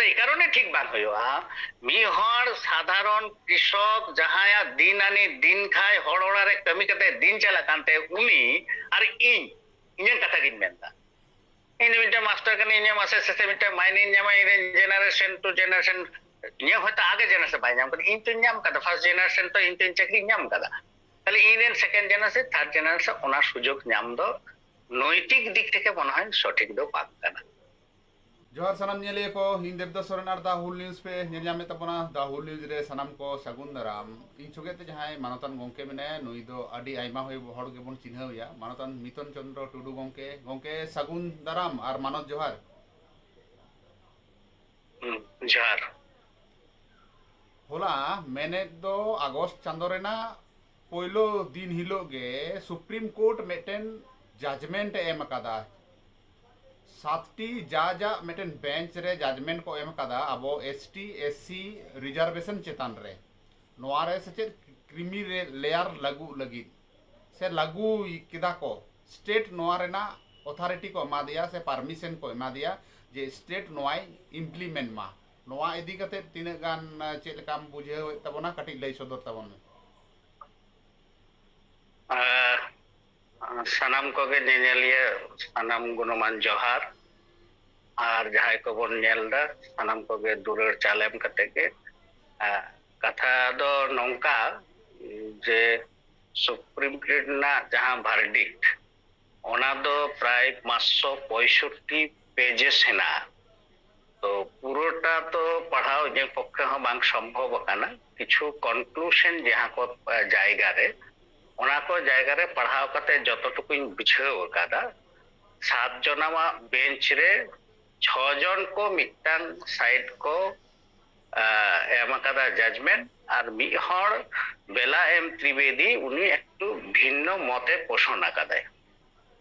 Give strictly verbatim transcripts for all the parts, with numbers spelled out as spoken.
ᱮᱭ ᱠᱟᱨᱚᱱᱮ ᱴᱷᱤᱠ ᱵᱟᱝ ᱦᱩᱭᱩᱜᱼᱟ᱾ ᱢᱤᱫ ᱦᱚᱲ ᱥᱟᱫᱷᱟᱨᱚᱱ ᱠᱨᱤᱥᱚᱠ ᱡᱟᱦᱟᱸᱭᱟᱜ ᱫᱤᱱ ᱟᱹᱱᱤᱡ ᱫᱤᱱ ᱠᱷᱟᱭ ᱦᱚᱲ ᱚᱲᱟᱜ ᱨᱮ ᱠᱟᱹᱢᱤ ᱠᱟᱛᱮ ᱫᱤᱱ ᱪᱟᱞᱟᱜ ᱠᱟᱱ ᱛᱟᱭ, ᱩᱱᱤ ᱟᱨ ᱤᱧ, ᱤᱧᱟᱹᱜ ᱠᱟᱛᱷᱟ ᱜᱤᱧ ᱢᱮᱱᱫᱟ᱾ ᱤᱧ ᱫᱚ ᱢᱤᱫᱴᱟᱝ ᱢᱟᱥᱴᱟᱨ ᱠᱟᱹᱱᱟᱹᱧ, ᱤᱧᱟᱹᱜ ᱢᱟᱥᱮ ᱥᱮᱥᱮ ᱢᱤᱫᱴᱟᱝ ᱢᱟᱭᱱᱮᱧ ᱧᱟᱢᱟ, ᱤᱧ ᱨᱮᱱ generation to generation, ᱤᱧᱟᱹᱜ ᱦᱚᱭᱛᱳ ᱟᱜᱮ generation ᱵᱟᱭ ᱧᱟᱢ ᱠᱟᱫᱟ, ᱤᱧ ᱛᱚᱧ ᱧᱟᱢ ᱠᱟᱫᱟ, first generation ᱛᱚ ᱤᱧ ᱛᱚᱧ ᱪᱟᱹᱠᱨᱤᱧ ᱧᱟᱢ ᱠᱟᱫᱟ᱾ ᱛᱟᱦᱞᱮ ᱤᱧ ᱨᱮᱱ second generation, third generation ᱚᱱᱟ ᱥᱩᱡᱳᱜᱽ ᱧᱟᱢ ᱫᱚ ᱱᱳᱭᱛᱤᱠ ᱫᱤᱠ ᱛᱷᱮᱠᱮ ᱢᱚᱱᱮ ᱦᱚᱭ ᱥᱚᱴᱷᱤᱠ ᱫᱚ ᱵᱟᱝ ᱠᱟᱱᱟ᱾ ᱡᱚᱦᱟᱨ ᱥᱟᱱᱟᱢ ᱧᱮᱞᱤᱭᱟᱹ ᱠᱚ, ᱤᱧ ᱫᱮᱵᱽᱫᱟᱥ ᱥᱚᱨᱮᱱ ᱟᱨ The Whole News ᱯᱮ ᱧᱮᱞ ᱧᱟᱢᱮᱫ ᱛᱟᱵᱚᱱᱟ᱾ The Whole News ᱨᱮ ᱥᱟᱱᱟᱢ ᱠᱚ ᱥᱟᱹᱜᱩᱱ ᱫᱟᱨᱟᱢ᱾ ᱤᱧ ᱥᱚᱸᱜᱮ ᱛᱮ ᱡᱟᱦᱟᱸᱭ ᱢᱟᱱᱚᱛᱟᱱ ᱜᱚᱢᱠᱮ ᱢᱮᱱᱟᱭᱟ, ᱱᱩᱭ ᱫᱚ ᱟᱹᱰᱤ ᱟᱭᱢᱟ ᱦᱚᱲ ᱜᱮᱵᱚᱱ ᱪᱤᱱᱦᱟᱹᱣ ᱮᱭᱟ, ᱢᱟᱱᱚᱛᱟᱱ ᱢᱤᱛᱚᱱ ᱪᱚᱱᱫᱨᱚ ᱴᱩᱰᱩ ᱜᱚᱢᱠᱮ᱾ ᱜᱚᱢᱠᱮ, ᱥᱟᱹᱜᱩᱱ ᱫᱟᱨᱟᱢ ᱟᱨ ᱢᱟᱱᱚᱛ ᱡᱚᱦᱟᱨ᱾ ᱦᱩᱸ, ᱡᱚᱦᱟᱨ᱾ ᱦᱚᱞᱟ ᱢᱮᱱᱮᱫ ᱫᱚ ᱟᱜᱚᱥᱴ ᱪᱟᱸᱫᱚ ᱨᱮᱱᱟᱜ ᱯᱳᱭᱞᱳ ᱫᱤᱱ ᱦᱤᱞᱳᱜ ᱜᱮ ᱥᱩᱯᱨᱤᱢ ᱠᱳᱨᱴ ᱢᱤᱫᱴᱮᱱ judgement ᱮ ᱮᱢ ᱟᱠᱟᱫᱟ᱾ ᱥᱟᱛᱴᱤ ᱡᱟᱡᱟᱜ ᱢᱤᱫᱴᱮᱱ ᱵᱮᱧᱪ ᱨᱮ judgement ᱠᱚ ᱮᱢ ᱟᱠᱟᱫᱟ ᱟᱵᱚ ST SC reservation ᱪᱮᱛᱟᱱ ᱨᱮ᱾ ᱱᱚᱣᱟ ᱨᱮ ᱥᱮ ᱪᱮᱫ creamy layer ᱞᱟᱹᱜᱩ ᱞᱟᱹᱜᱤᱫ ᱥᱮ ᱞᱟᱹᱜᱩ ᱠᱮᱫᱟ ᱠᱚ, state ᱱᱚᱣᱟ ᱨᱮᱱᱟᱜ authority ᱠᱚ ᱮᱢᱟ ᱫᱮᱭᱟ ᱥᱮ permission ᱠᱚ ᱮᱢᱟ ᱫᱮᱭᱟ ᱡᱮ state ᱱᱚᱣᱟᱭ implement ᱢᱟ᱾ ᱱᱚᱣᱟ ᱤᱫᱤ ᱠᱟᱛᱮ ᱛᱤᱱᱟᱹᱜ ᱜᱟᱱ, ᱟᱸ, ᱪᱮᱫ ᱞᱮᱠᱟᱢ ᱵᱩᱡᱷᱟᱹᱣᱮᱫ ᱛᱟᱵᱚᱱᱟ, ᱠᱟᱹᱴᱤᱡ ᱞᱟᱹᱭ ᱥᱚᱫᱚᱨ ᱛᱟᱵᱚᱱ ᱢᱮ᱾ ᱟᱨ ᱥᱟᱱᱟᱢ ᱠᱚᱜᱮ ᱧᱮᱧᱮᱞᱤᱭᱟᱹ, ᱥᱟᱱᱟᱢ ᱜᱩᱱᱚᱢᱟᱱ ᱡᱚᱦᱟᱨ, ᱟᱨ ᱡᱟᱦᱟᱸᱭ ᱠᱚᱵᱚᱱ ᱧᱮᱞ ᱮᱫᱟ, ᱥᱟᱱᱟᱢ ᱠᱚᱜᱮ ᱫᱩᱞᱟᱹᱲ ᱪᱟᱞ ᱮᱢ ᱠᱟᱛᱮ ᱜᱮ᱾ ᱟᱨ ᱠᱟᱛᱷᱟ ᱫᱚ ᱱᱚᱝᱠᱟ ᱡᱮ ᱥᱩᱯᱨᱤᱢ ᱠᱳᱨᱴ ᱨᱮᱱᱟᱜ ᱡᱟᱦᱟᱸ verdict, ᱚᱱᱟ ᱫᱚ ᱯᱨᱟᱭ ᱯᱟᱸᱪᱥᱚ ᱯᱚᱸᱭᱥᱚᱴᱴᱤ pages ᱦᱮᱱᱟᱜᱼᱟ᱾ ᱛᱚ ᱯᱩᱨᱟᱹᱴᱟ ᱛᱚ ᱯᱟᱲᱦᱟᱣ ᱤᱧᱟᱹᱜ ᱯᱚᱠᱠᱷᱮ ᱦᱚᱸ ᱵᱟᱝ ᱥᱚᱢᱵᱷᱚᱵ ᱟᱠᱟᱱᱟ᱾ ᱠᱤᱪᱷᱩ conclusion ᱡᱟᱦᱟᱸ ᱠᱚ, ᱟ, ᱡᱟᱭᱜᱟ ᱨᱮ, ᱚᱱᱟ ᱠᱚ ᱡᱟᱭᱜᱟ ᱨᱮ ᱯᱟᱲᱦᱟᱣ ᱠᱟᱛᱮ ᱡᱚᱛᱚ ᱴᱩᱠᱩᱧ ᱵᱩᱡᱷᱟᱹᱣ ᱟᱠᱟᱫᱟ, ᱥᱟᱛ ᱡᱚᱱᱟᱣᱟᱜ ᱵᱮᱧᱪ ᱨᱮ ᱪᱷᱚ ᱡᱚᱱ ᱠᱚ ᱢᱤᱫᱴᱟᱝ side ᱠᱚ, ᱟ, ᱮᱢ ᱟᱠᱟᱫᱟ judgement, ᱟᱨ ᱢᱤᱫ ᱦᱚᱲ ᱵᱮᱞᱟ ᱮᱢ ᱛᱨᱤᱵᱮᱫᱤ ᱩᱱᱤ ᱮᱠᱴᱩ ᱵᱷᱤᱱᱱᱚ ᱢᱚᱛᱮ ᱯᱳᱥᱚᱱ ᱟᱠᱟᱫᱟᱭ᱾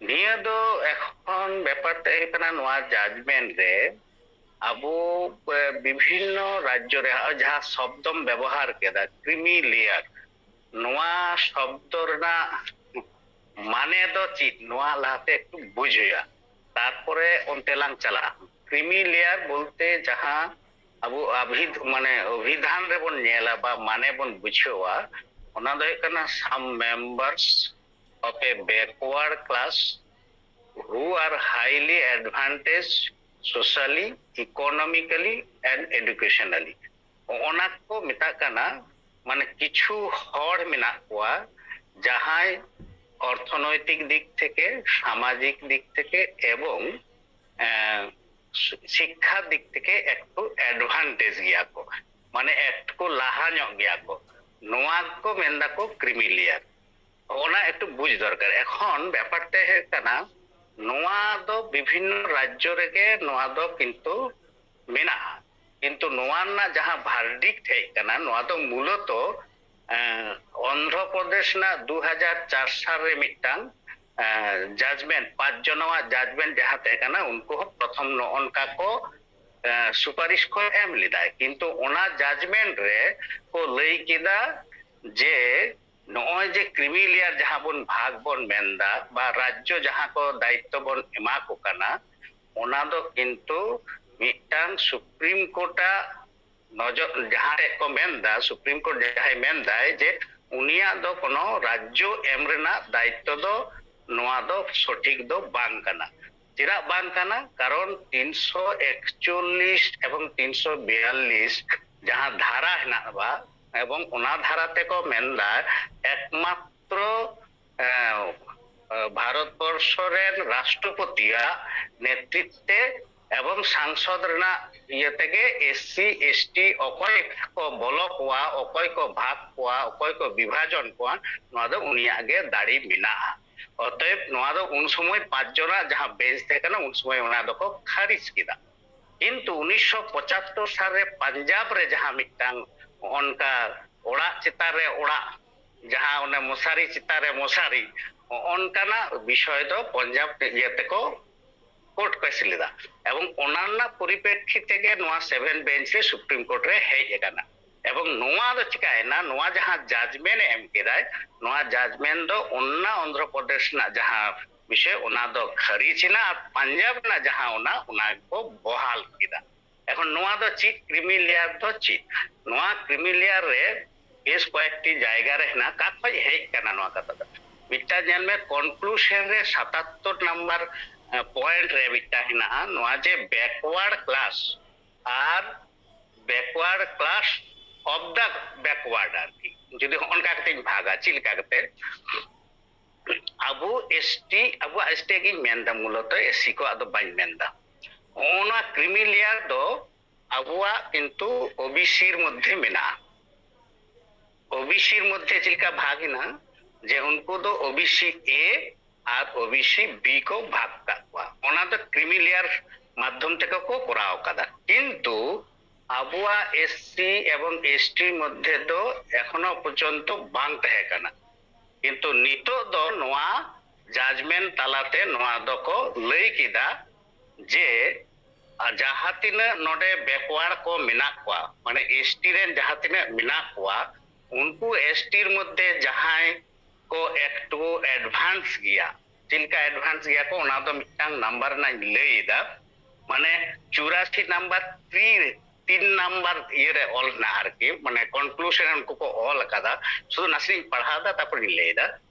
ᱱᱤᱭᱟᱹ ᱫᱚ ᱮᱠᱷᱚᱱ ᱵᱮᱯᱟᱨ ᱛᱮ ᱦᱩᱭᱩᱜ ᱠᱟᱱᱟ, ᱱᱚᱣᱟ judgement ᱨᱮ ᱟᱵᱚ, ᱮ, ᱵᱤᱵᱷᱤᱱᱱᱚ ᱨᱟᱡᱽᱡᱚ ᱨᱮ ᱦᱚᱸᱜᱼᱚᱭ ᱡᱟᱦᱟᱸ ᱥᱚᱵᱫᱚᱢ ᱵᱮᱵᱚᱦᱟᱨ ᱠᱮᱫᱟ, creamy layer, ᱱᱚᱣᱟ ᱥᱚᱵᱫᱚ ᱨᱮᱱᱟᱜ ᱢᱟᱱᱮ ᱫᱚ ᱪᱮᱫ, ᱱᱚᱣᱟ ᱞᱟᱦᱟᱛᱮ ᱮᱠᱴᱩ ᱵᱩᱡᱽ ᱦᱩᱭᱩᱜᱼᱟ, ᱛᱟᱨᱯᱚᱨᱮ ᱚᱱᱛᱮ ᱞᱟᱝ ᱪᱟᱞᱟᱜᱼᱟ᱾ ᱠᱨᱤᱢᱤ ᱞᱮᱭᱟᱨ ᱵᱚᱞᱛᱮ ᱡᱟᱦᱟᱸ ᱟᱵᱚ ᱟᱵᱷᱤᱫ ᱢᱟᱱᱮ ᱚᱵᱷᱤᱫᱷᱟᱱ ᱨᱮᱵᱚᱱ ᱧᱮᱞᱟ ᱵᱟ ᱢᱟᱱᱮ ᱵᱚᱱ ᱵᱩᱡᱷᱟᱹᱣᱟ, ᱚᱱᱟ ᱫᱚ ᱦᱩᱭᱩᱜ ᱠᱟᱱᱟ some members of a backward class who are highly advantaged socially, economically and educationally. ᱚᱱᱟ ᱠᱚ ᱢᱮᱛᱟᱜ ᱠᱟᱱᱟ, ᱢᱟᱱᱮ ᱠᱤᱪᱷᱩ ᱦᱚᱲ ᱢᱮᱱᱟᱜ ᱠᱚᱣᱟ ᱡᱟᱦᱟᱸᱭ ᱚᱨᱛᱷᱚᱱᱳᱭᱛᱤᱠ ᱫᱤᱠ ᱛᱷᱮᱠᱮ, ᱥᱟᱢᱟᱡᱤᱠ ᱫᱤᱠ ᱛᱷᱮᱠᱮ ᱮᱵᱚᱝ ᱥᱤᱠᱠᱷᱟ ᱫᱤᱠ ᱛᱷᱮᱠᱮ ᱮᱠᱴᱩ ᱮᱰᱵᱷᱟᱱᱴᱮᱡᱽ ᱜᱮᱭᱟ ᱠᱚ, ᱢᱟᱱᱮ ᱮᱠᱴᱩ ᱞᱟᱦᱟ ᱧᱚᱜ ᱜᱮᱭᱟ ᱠᱚ᱾ ᱱᱚᱣᱟ ᱠᱚ ᱢᱮᱱ ᱫᱟᱠᱚ ᱠᱨᱤᱢᱤ ᱞᱮᱭᱟᱨ᱾ ᱚᱱᱟ ᱮᱠᱴᱩ ᱵᱩᱡᱽ ᱫᱚᱨᱠᱟᱨ᱾ ᱮᱠᱷᱚᱱ ᱵᱮᱯᱟᱨ ᱛᱮ ᱦᱩᱭᱩᱜ ᱠᱟᱱᱟ, ᱱᱚᱣᱟ ᱫᱚ ᱵᱤᱵᱷᱤᱱᱱᱚ ᱨᱟᱡᱽᱡᱚ ᱨᱮᱜᱮ ᱱᱚᱣᱟ ᱫᱚ ᱠᱤᱱᱛᱩ ᱢᱮᱱᱟᱜᱼᱟ, ᱠᱤᱱᱛᱩ ᱱᱚᱣᱟ ᱨᱮᱱᱟᱜ ᱡᱟᱦᱟᱸ ᱵᱷᱟᱨᱰᱤᱠᱴ ᱦᱮᱡ ᱠᱟᱱᱟ, ᱱᱚᱣᱟ ᱫᱚ ᱢᱩᱞᱚᱛᱚ ᱚᱱᱫᱷᱨᱚ ᱯᱨᱚᱫᱮᱥ ᱨᱮᱱᱟᱜ ᱫᱩ ᱦᱟᱡᱟᱨ ᱪᱟᱨ ᱥᱟᱞ ᱨᱮ ᱢᱤᱫᱴᱟᱝ ᱡᱟᱡᱽᱢᱮᱱᱴ, ᱯᱟᱸᱪ ᱡᱚᱱᱟᱣᱟᱜ ᱡᱟᱡᱽᱢᱮᱱᱴ ᱡᱟᱦᱟᱸ ᱛᱟᱦᱮᱸ ᱠᱟᱱᱟ, ᱩᱱᱠᱩ ᱦᱚᱸ ᱯᱨᱚᱛᱷᱚᱢ ᱱᱚᱜᱼᱚ ᱱᱚᱝᱠᱟ ᱠᱚ ᱥᱩᱯᱟᱨᱤᱥ ᱠᱚ ᱮᱢ ᱞᱮᱫᱟ᱾ ᱠᱤᱱᱛᱩ ᱚᱱᱟ ᱡᱟᱡᱽᱢᱮᱱᱴ ᱨᱮ ᱠᱚ ᱞᱟᱹᱭ ᱠᱮᱫᱟ ᱡᱮ ᱱᱚᱜᱼᱚᱭ ᱡᱮ ᱠᱨᱤᱢᱤ ᱞᱮᱭᱟᱨ ᱡᱟᱦᱟᱸ ᱵᱚᱱ ᱵᱷᱟᱜᱽ ᱵᱚᱱ ᱢᱮᱱᱫᱟ ᱵᱟ ᱨᱟᱡᱽᱡᱚ ᱡᱟᱦᱟᱸ ᱠᱚ ᱫᱟᱭᱤᱛᱛᱚ ᱵᱚᱱ ᱮᱢᱟ ᱠᱚ ᱠᱟᱱᱟ, ᱚᱱᱟ ᱫᱚ ᱠᱤᱱᱛᱩ ᱢᱤᱫᱴᱟᱝ ᱥᱩᱯᱨᱤᱢ ᱠᱳᱨᱴᱟᱜ ᱱᱚᱡᱚᱨ, ᱡᱟᱦᱟᱸ ᱴᱷᱮᱡ ᱠᱚ ᱢᱮᱱᱫᱟ, ᱥᱩᱯᱨᱤᱢ ᱠᱳᱨᱴ ᱡᱟᱦᱟᱸᱭ ᱢᱮᱱᱫᱟᱭ ᱡᱮ ᱩᱱᱤᱭᱟᱜ ᱫᱚ ᱠᱳᱱᱳ ᱨᱟᱡᱽᱡᱚ ᱮᱢ ᱨᱮᱱᱟᱜ ᱫᱟᱭᱤᱛᱛᱚ ᱫᱚ ᱱᱚᱣᱟ ᱫᱚ ᱥᱚᱴᱷᱤᱠ ᱫᱚ ᱵᱟᱝ ᱠᱟᱱᱟ᱾ ᱪᱮᱫᱟᱜ ᱵᱟᱝ ᱠᱟᱱᱟ? ᱠᱟᱨᱚᱱ ᱛᱤᱱᱥᱚ ᱮᱠᱪᱚᱞᱞᱤᱥ ᱮᱵᱚᱝ ᱛᱤᱱᱥᱚ ᱵᱤᱭᱟᱞᱞᱤᱥ ᱡᱟᱦᱟᱸ ᱫᱷᱟᱨᱟ ᱦᱮᱱᱟᱜ ᱵᱟ, ᱮᱵᱚᱝ ᱚᱱᱟ ᱫᱷᱟᱨᱟ ᱛᱮᱠᱚ ᱢᱮᱱᱫᱟ ᱮᱠᱢᱟᱛᱨᱚ ᱵᱷᱟᱨᱚᱛ ᱵᱚᱨᱥᱚ ᱨᱮᱱ ᱨᱟᱥᱴᱨᱚᱯᱚᱛᱤᱭᱟᱜ ᱱᱮᱛᱨᱤᱛᱛᱮ ᱮᱵᱚᱝ ᱥᱟᱝᱥᱚᱫ ᱨᱮᱱᱟᱜ ᱤᱭᱟᱹ ᱛᱮᱜᱮ ᱮᱥ ᱥᱤ, ᱮᱥ ᱴᱤ ᱚᱠᱚᱭ ᱠᱚ ᱵᱚᱞᱚ ᱠᱚᱣᱟ, ᱚᱠᱚᱭ ᱠᱚ ᱵᱷᱟᱜᱽ ᱠᱚᱣᱟ, ᱚᱠᱚᱭ ᱠᱚ ᱵᱤᱵᱷᱟᱡᱚᱱ ᱠᱚᱣᱟ, ᱱᱚᱣᱟ ᱫᱚ ᱩᱱᱤᱭᱟᱜ ᱜᱮ ᱫᱟᱲᱮ ᱢᱮᱱᱟᱜᱼᱟ᱾ ᱚᱛᱚᱮᱵ ᱱᱚᱣᱟ ᱫᱚ ᱩᱱ ᱥᱚᱢᱚᱭ ᱯᱟᱸᱪ ᱡᱚᱱᱟᱜ ᱡᱟᱦᱟᱸ ᱵᱮᱧᱪ ᱛᱟᱦᱮᱸ ᱠᱟᱱᱟ, ᱩᱱ ᱥᱚᱢᱚᱭ ᱚᱱᱟ ᱫᱚᱠᱚ ᱠᱷᱟᱨᱤᱡ ᱠᱮᱫᱟ᱾ ᱠᱤᱱᱛᱩ ᱩᱱᱤᱥᱥᱚ ᱯᱚᱸᱪᱟᱛᱛᱳᱨ ᱥᱟᱞ ᱨᱮ ᱯᱟᱧᱡᱟᱵᱽ ᱨᱮ ᱡᱟᱦᱟᱸ ᱢᱤᱫᱴᱟᱝ ᱚᱱᱠᱟ ᱚᱲᱟᱜ ᱪᱮᱛᱟᱱ ᱨᱮ ᱚᱲᱟᱜ, ᱡᱟᱦᱟᱸ ᱚᱱᱮ ᱢᱚᱥᱟᱨᱤ ᱪᱮᱛᱟᱱ ᱨᱮ ᱢᱚᱥᱟᱨᱤ, ᱚᱱᱠᱟᱱᱟᱜ ᱵᱤᱥᱚᱭ ᱫᱚ ᱯᱚᱧᱡᱟᱵᱽ ᱤᱭᱟᱹ ᱛᱮᱠᱚ ᱠᱳᱨᱴ ᱠᱮᱥ ᱞᱮᱫᱟ᱾ ᱮᱵᱚᱝ ᱚᱱᱟ ᱨᱮᱱᱟᱜ ᱯᱚᱨᱤᱯᱨᱮᱠᱠᱷᱤᱛ ᱛᱮᱜᱮ ᱱᱚᱣᱟ ᱥᱮᱵᱷᱮᱱ ᱵᱮᱧᱪ ᱨᱮ ᱥᱩᱯᱨᱤᱢ ᱠᱳᱨᱴ ᱨᱮ ᱦᱮᱡ ᱟᱠᱟᱱᱟ᱾ ᱮᱵᱚᱝ ᱱᱚᱣᱟ ᱫᱚ ᱪᱤᱠᱟᱭᱮᱱᱟ, ᱱᱚᱣᱟ ᱡᱟᱦᱟᱸ ᱡᱟᱡᱽᱢᱮᱱᱴ ᱮ ᱮᱢ ᱠᱮᱫᱟᱭ, ᱱᱚᱣᱟ ᱡᱟᱡᱽᱢᱮᱱᱴ ᱫᱚ ᱚᱱᱟ ᱚᱱᱫᱷᱨᱚ ᱯᱨᱚᱫᱮᱥ ᱨᱮᱱᱟᱜ ᱡᱟᱦᱟᱸ ᱵᱤᱥᱚᱭ, ᱚᱱᱟ ᱫᱚ ᱠᱷᱟᱹᱨᱤᱡ ᱮᱱᱟ᱾ ᱟᱨ ᱯᱟᱧᱡᱟᱵᱽ ᱨᱮᱱᱟᱜ ᱡᱟᱦᱟᱸ ᱚᱱᱟ, ᱚᱱᱟ ᱜᱮᱠᱚ ᱵᱚᱦᱟᱞ ᱠᱮᱫᱟ᱾ ᱮᱠᱷᱚᱱ ᱱᱚᱣᱟ ᱫᱚ ᱪᱮᱫ, ᱠᱨᱤᱢᱤ ᱞᱮᱭᱟᱨ ᱫᱚ ᱪᱮᱫ? ᱱᱚᱣᱟ ᱠᱨᱤᱢᱤ ᱞᱮᱭᱟᱨ ᱨᱮ ᱵᱮᱥ ᱠᱚᱭᱮᱠᱴᱤ ᱡᱟᱭᱜᱟ ᱨᱮ ᱦᱮᱱᱟᱜ, ᱚᱠᱟ ᱠᱷᱚᱡ ᱦᱮᱡ ᱠᱟᱱᱟ ᱱᱚᱣᱟ ᱠᱟᱛᱷᱟ ᱫᱚ? ᱢᱤᱫᱴᱟᱝ ᱧᱮᱞ ᱢᱮ, ᱠᱚᱱᱠᱞᱩᱥᱚᱱ ᱨᱮ ᱥᱟᱛᱟᱛᱛᱚᱨ ᱱᱟᱢᱵᱟᱨ ᱯᱚᱭᱮᱱᱴ ᱨᱮ ᱢᱤᱫᱴᱟᱝ ᱦᱮᱱᱟᱜᱼᱟ, ᱱᱚᱣᱟ ᱡᱮ backward class R backward class of the backward, ᱟᱨᱠᱤ ᱡᱩᱫᱤ ᱦᱚᱸᱜᱼᱚ ᱱᱚᱝᱠᱟ ᱠᱟᱛᱮᱧ ᱵᱷᱟᱜᱟ, ᱪᱮᱫ ᱞᱮᱠᱟ ᱠᱟᱛᱮ? ᱟᱵᱚ ᱮᱥᱴᱤ, ᱟᱵᱚᱣᱟᱜ ᱮᱥᱴᱤ ᱜᱤᱧ ᱢᱮᱱᱫᱟ, ᱢᱩᱞᱚᱛᱚ ᱮᱥᱥᱤ ᱠᱚᱣᱟᱜ ᱫᱚ ᱵᱟᱹᱧ ᱢᱮᱱᱫᱟ᱾ ᱦᱚᱸᱜᱼᱚ ᱱᱚᱣᱟ ᱠᱨᱤᱢᱤ ᱞᱮᱭᱟᱨ ᱫᱚ ᱟᱵᱚᱣᱟᱜ ᱠᱤᱱᱛᱩ ᱳᱵᱤᱥᱤ ᱨ ᱢᱚᱫᱽᱫᱷᱮ ᱢᱮᱱᱟᱜᱼᱟ᱾ ᱳᱵᱤᱥᱤ ᱨ ᱢᱚᱫᱽᱫᱷᱮ ᱪᱮᱫ ᱞᱮᱠᱟ ᱵᱷᱟᱜᱽ ᱮᱱᱟ, ᱡᱮ ᱩᱱᱠᱩ ᱫᱚ ᱳᱵᱤᱥᱤ ᱮ ᱟᱨ ᱳᱵᱤᱥᱤ ᱵᱤ ᱠᱚ ᱵᱷᱟᱜᱽ ᱠᱟᱜ ᱠᱚᱣᱟ᱾ ᱚᱱᱟ ᱫᱚ ᱠᱨᱤᱢᱤ ᱞᱮᱭᱟᱨ ᱢᱟᱫᱽᱫᱷᱚᱢ ᱛᱮᱠᱚ ᱠᱚ ᱠᱚᱨᱟᱣ ᱠᱟᱫᱟ᱾ ᱠᱤᱱᱛᱩ ᱟᱵᱚᱣᱟᱜ ᱮᱥᱥᱤ ᱮᱵᱚᱝ ᱮᱥᱴᱤ ᱢᱚᱫᱽᱫᱷᱮ ᱫᱚ ᱮᱠᱷᱚᱱᱚ ᱯᱚᱨᱡᱚᱱᱛᱚ ᱵᱟᱝ ᱛᱟᱦᱮᱸ ᱠᱟᱱᱟ᱾ ᱠᱤᱱᱛᱩ ᱱᱤᱛᱚᱜ ᱫᱚ ᱱᱚᱣᱟ ᱡᱟᱡᱽᱢᱮᱱᱴ ᱛᱟᱞᱟᱛᱮ ᱱᱚᱣᱟ ᱫᱚᱠᱚ ᱞᱟᱹᱭ ᱠᱮᱫᱟ ᱡᱮ, ᱟᱨ ᱡᱟᱦᱟᱸ ᱛᱤᱱᱟᱹᱜ ᱱᱚᱰᱮ ᱵᱮᱠᱣᱟᱨᱰ ᱠᱚ ᱢᱮᱱᱟᱜ ᱠᱚᱣᱟ, ᱢᱟᱱᱮ ᱮᱥᱴᱤ ᱨᱮᱱ ᱡᱟᱦᱟᱸ ᱛᱤᱱᱟᱹᱜ ᱢᱮᱱᱟᱜ ᱠᱚᱣᱟ, ᱩᱱᱠᱩ ᱮᱥᱴᱤ ᱨ ᱢᱚᱫᱽᱫᱷᱮ ᱡᱟᱦᱟᱸᱭ ᱠᱚ ᱮᱠᱴᱩ ᱮᱰᱵᱷᱟᱱᱥ ᱜᱮᱭᱟ᱾ ᱪᱮᱫ ᱞᱮᱠᱟ ᱮᱰᱵᱷᱟᱱᱥ ᱜᱮᱭᱟ ᱠᱚ, ᱚᱱᱟ ᱫᱚ ᱢᱤᱫᱴᱟᱝ ᱱᱟᱢᱵᱟᱨ ᱨᱮᱱᱟᱜ ᱤᱧ ᱞᱟᱹᱭ ᱮᱫᱟ᱾ ᱢᱟᱱᱮ ᱪᱩᱨᱟᱥᱤ ᱱᱟᱢᱵᱟᱨ ᱛᱷᱨᱤ ᱨᱮ, ᱛᱤᱱ ᱱᱟᱢᱵᱟᱨ ᱤᱭᱟᱹ ᱨᱮ ᱚᱞ ᱦᱮᱱᱟᱜᱼᱟ ᱟᱨᱠᱤ, ᱢᱟᱱᱮ ᱠᱚᱱᱠᱞᱩᱥᱚᱱ ᱨᱮ ᱩᱱᱠᱩ ᱠᱚ ᱚᱞ ᱟᱠᱟᱫᱟ᱾ ᱥᱩᱫᱷᱩ ᱱᱟᱥᱮᱧ ᱯᱟᱲᱦᱟᱣ ᱮᱫᱟ, ᱛᱟᱨᱯᱚᱨ ᱤᱧ ᱞᱟᱹᱭ ᱮᱫᱟ᱾